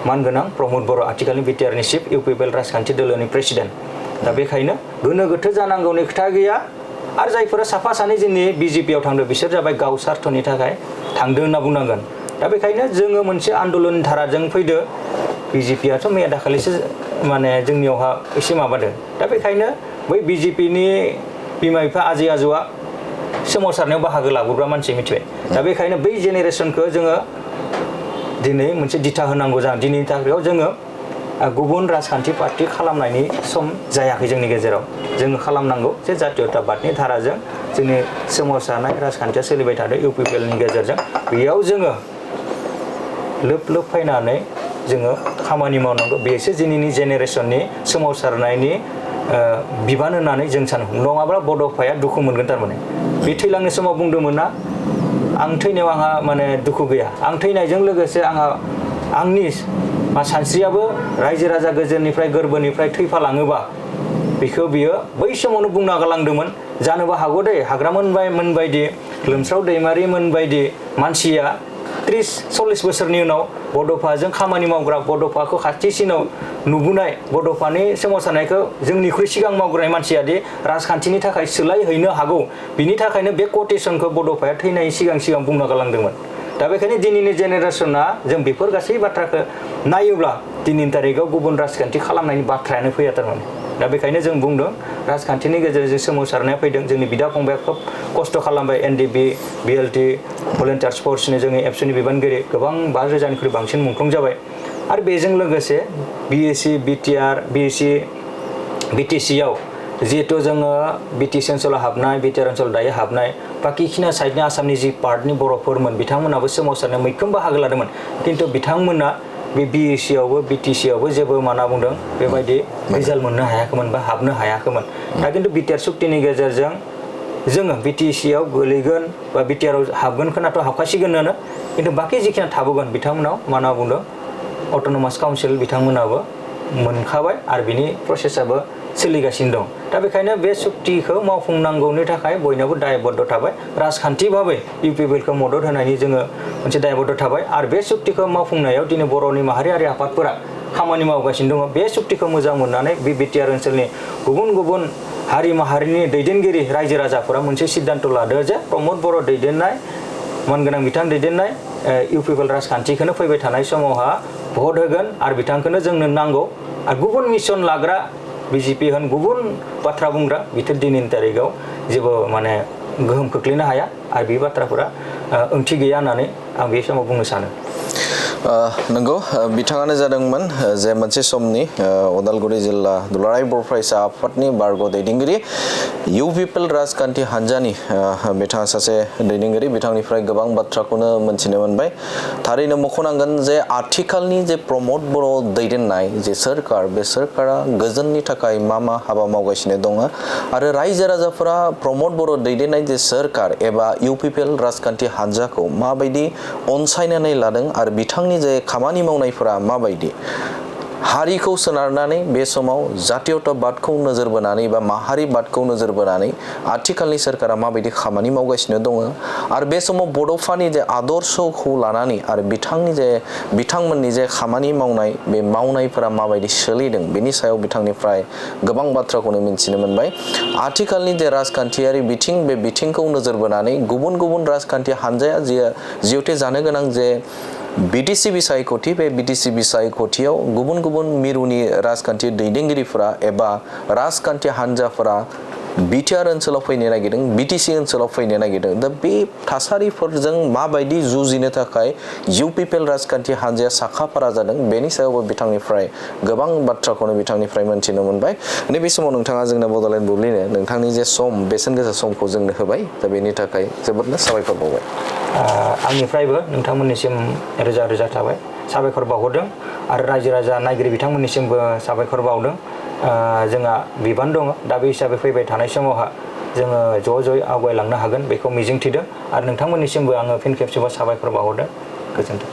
मानगोनां प्रमद बर' आथिखालनि बिटिआरनि चिफ इउपिपिएल राजखान्थि दोलोनि प्रेसिडेन्ट दा बेखायनो गोनो गोथो जानांगौनि खोथा गैया आरो जायफोरा साफा सानै जोंनि बिजेपिआव थांदों बिसोर जाबाय गाव स्वार्थनि थाखाय थांदों होनना बुंनांगोन दा बेखायनो जोङो मोनसे आन्दलन धाराजों फैदो बिजेपिआथ' मैया दाखालिसो माने जोंनियावहा एसे माबादों दा बेखायनो बै बिजेपिनि बिमा बिफा आजै आजौआ सोमावसारनायाव बाहागो लाबोग्रा मानसि मिथिबाय दा बेखायनो बै जेनेरेसनखौ जोङो दिनै मोनसे दिथा होनांगौ जादों दिनैनि थाखाय जोङो गुबुन राजखान्थि पार्टी खालामनायनि सम जायाखै जोंनि गेजेराव जोङो खालामनांगौ जे जातीयताबादनि धाराजों जोंनि सोमावसारनाय राजखान्थिया सोलिबाय थादों इउपिपिएलनि गेजेरजों बेयाव जोङो लोब फैनानै जोङो खामानि मावनांगौ बेसो दिनैनि जेनेरेसननि सोमावसारनायनि बिबान होननानै जों सानो नङाब्ला बड'फाया दुखु मोनगोन थारमाने बे थैलांनाय समाव बुंदोंमोन ना आं थैनायाव आंहा माने दुखु गैया आं थैनायजों लोगोसे आंनि सानस्रियाबो रायजो राजा गोजोननिफ्राय गोरबोनिफ्राय थैफालाङोबा बेखौ बियो बै समावनो बुंना गालांदोंमोन जानोबो हागौ दे हाग्रामोनबायदि लोमस्राव दैमारि मोनबायदि मानसिया 30-40 बोसोरनि उनाव बड'फाजों खामानि मावग्रा बड'फाखौ खाथिसिनाव नुबोनाय बड'फानि सोमावसारनायखौ जोंनिख्रुइ सिगां मावग्राय मानसिया दि राजखान्थिनि थाखाय सोलायहैनो हागौ बिनि थाखायनो बे कटेसनखौ बड'फाया थैनायनि सिगां बुंना गालांदोंमोन दा बेखायनो दिनैनि जेनेरेसना जों बेफोर गासै बाथ्राखौ नायोब्ला दिनैनि तारिखाव गुबुन राजखान्थि खालामनायनि बाथ्रायानो फैया थारमाने दा बेखायनो जों बुंदों राजखान्थिनि गेजेरजों सोमावसारनाया फैदों जोंनि बिदा फंबाया खोब खस्थ' खालामबाय एनडिबि बिएलटि भलेन्टियार्स फर्सनि जोंनि एबसुनि बिबानगिरि गोबां 5,000निख्रुइ बांसिन मुंख्लं जाबाय आरो बेजों लोगोसे बिएसि बिटिआर बिएसि बिटिसिआव जिहेतु जोङो बिटिसि ओनसोलाव हाबनाय बिटिआर ओनसोलाव दायो हाबनाय बाखिखिना साइडनि आसामनि जि पार्टनि बर'फोरमोन बिथांमोनाबो सोमावसारनायाव मैखोम बाहागो लादोंमोन खिन्थु बिथांमोना बे बिएसिआवबो बिटिसिआवबो जेबो मा होनना बुंदों बेबायदि रिजाल्ट मोननो हायाखैमोन बा हाबनो हायाखैमोन दा खिन्थु बिटिआर सुक्तिनि गेजेरजों जोङो बिटिसिआव गोलैगोन बा बिटिआरआव हाबगोनखौनाथ' हाबखासिगोनानो खिन्थु बाखि जिखिनि थाबोगोन बिथांमोनाव मा होनना बुंदों अट'नमास काउन्सिल बिथांमोनाबो मोनखाबाय आरो बिनि प्रसेसआबो सोलिगासिनो दं दा बेखायनो बे सुक्तिखौ मावफुंनांगौनि थाखाय बयनावबो दायबद्ध थाबाय राजखान्थि भाबै इउपिपिएलखौ मदद होनायनि जोङो मोनसे दायबद्ध थाबाय आरो बे सुक्तिखौ मावफुंनायाव दिनै बर'नि माहारियारि आफादफोरा खामानि मावगासिनो दङ बे सुक्तिखौ मोजां मोननानै बे बिटिआर ओनसोलनि गुबुन गुबुन हारि माहारिनि दैदेनगिरि रायजो राजाफोरा मोनसे सिद्धान्त लादो जे प्रमद बर' दैदेननाय मानगोनां बिथां दैदेननाय इउपिपिएल राजखान्थिखौनो फैबाय थानाय समावहा भट होगोन आरो बिथांखौनो जोंनो नांगौ आरो गुबुन मिशन लाग्रा बिजेपि होन गुबुन बाथ्रा बुंग्रा बिथोर दिनैनि तारिखाव जेबो माने गोहोम खोख्लैनो हाया आरो बे बाथ्राफोरा ओंथि गैया होननानै आं बे समाव बुंनो सानो नंगौ बिथाङानो जादोंमोन जे मोनसे समनि उदालगुरि जिल्ला दुलाराय बर' फरायसा आफादनि बारग' दैदेनगिरि इउपिपिएल राजखान्थि हान्जानि बिथाङा सासे दैदेनगिरि बिथांनिफ्राय गोबां बाथ्राखौनो मोनथिनो मोनबाय थारैनो मख'नांगोन जे आथिखालनि जे प्रमद बर' दैदेननाय जे सोरखार बे सोरखारा गोजोननि थाखाय मा हाबा मावगासिनो दङ आरो रायजो राजाफोरा प्रमद बर' दैदेननाय जे सोरखार एबा इउपिपिएल राजखान्थि हान्जाखौ माबायदि अनसायनानै लादों आरो बिथांनि जे खामानि मावनायफोरा माबायदि हारिखौ सोनारनानै बे समाव जातीयताबादखौ नोजोर बोनानै बा माहारिबादखौ नोजोर बोनानै आथिखालनि सोरखारा माबायदि खामानि मावगासिनो दङ आरो बे समाव बड'फानि जे आदर्शखौ लानानै आरो बिथांमोननि जे खामानि मावनाय बे मावनायफोरा माबायदि सोलिदों बेनि सायाव बिथांनिफ्राय गोबां बाथ्राखौनो मिन्थिनो मोनबाय आथिखालनि जे राजखान्थियारि बिथिं बे बिथिंखौ नोजोर बोनानै गुबुन गुबुन राजखान्थि हान्जाया जिहेथु जानो गोनां जे बिटिसि बिसायख'थि बे बिटिसि बिसायख'थियाव गुबुन गुबुन मिरुनि राजखान्थि दैदेनगिरिफोरा एबा राजखान्थि हान्जाफोरा बिटिआर ओनसोलाव फैनो नागिरदों बिटिसि ओनसोलाव फैनो नागिरदों दा बे थासारिफोरजों माबायदि जुजिनो थाखाय इउपिपिएल राजखान्थि हान्जाया साखाफारा जादों बेनि सायावबो बिथांनिफ्राय गोबां बाथ्राखौनो बिथांनिफ्राय मोनथिनो मोनबाय नैबे समाव नोंथाङा जोंनो बड'लेण्ड बुब्लिनो नोंथांनि जे सम बेसेन गोसा समखौ जोंनो होबाय दा बेनि थाखाय जोबोदनो साबायखर बावबाय आंनिफ्रायबो नोंथांमोननिसिम रोजा रोजा थाबाय साबायखर बावहरदों आरो रायजो राजा नायगिरि बिथांमोननिसिमबो साबायखर बावदों जोंहा बिबान दङ दा बे हिसाबै फैबाय थानाय समावहा जोङो ज'यै आवगायलांनो हागोन बेखौ मिजिंथिदों आरो नोंथांमोननिसिमबो आङो फिन खेबसेबाव साबायखर बावहरदों गोजोन्थों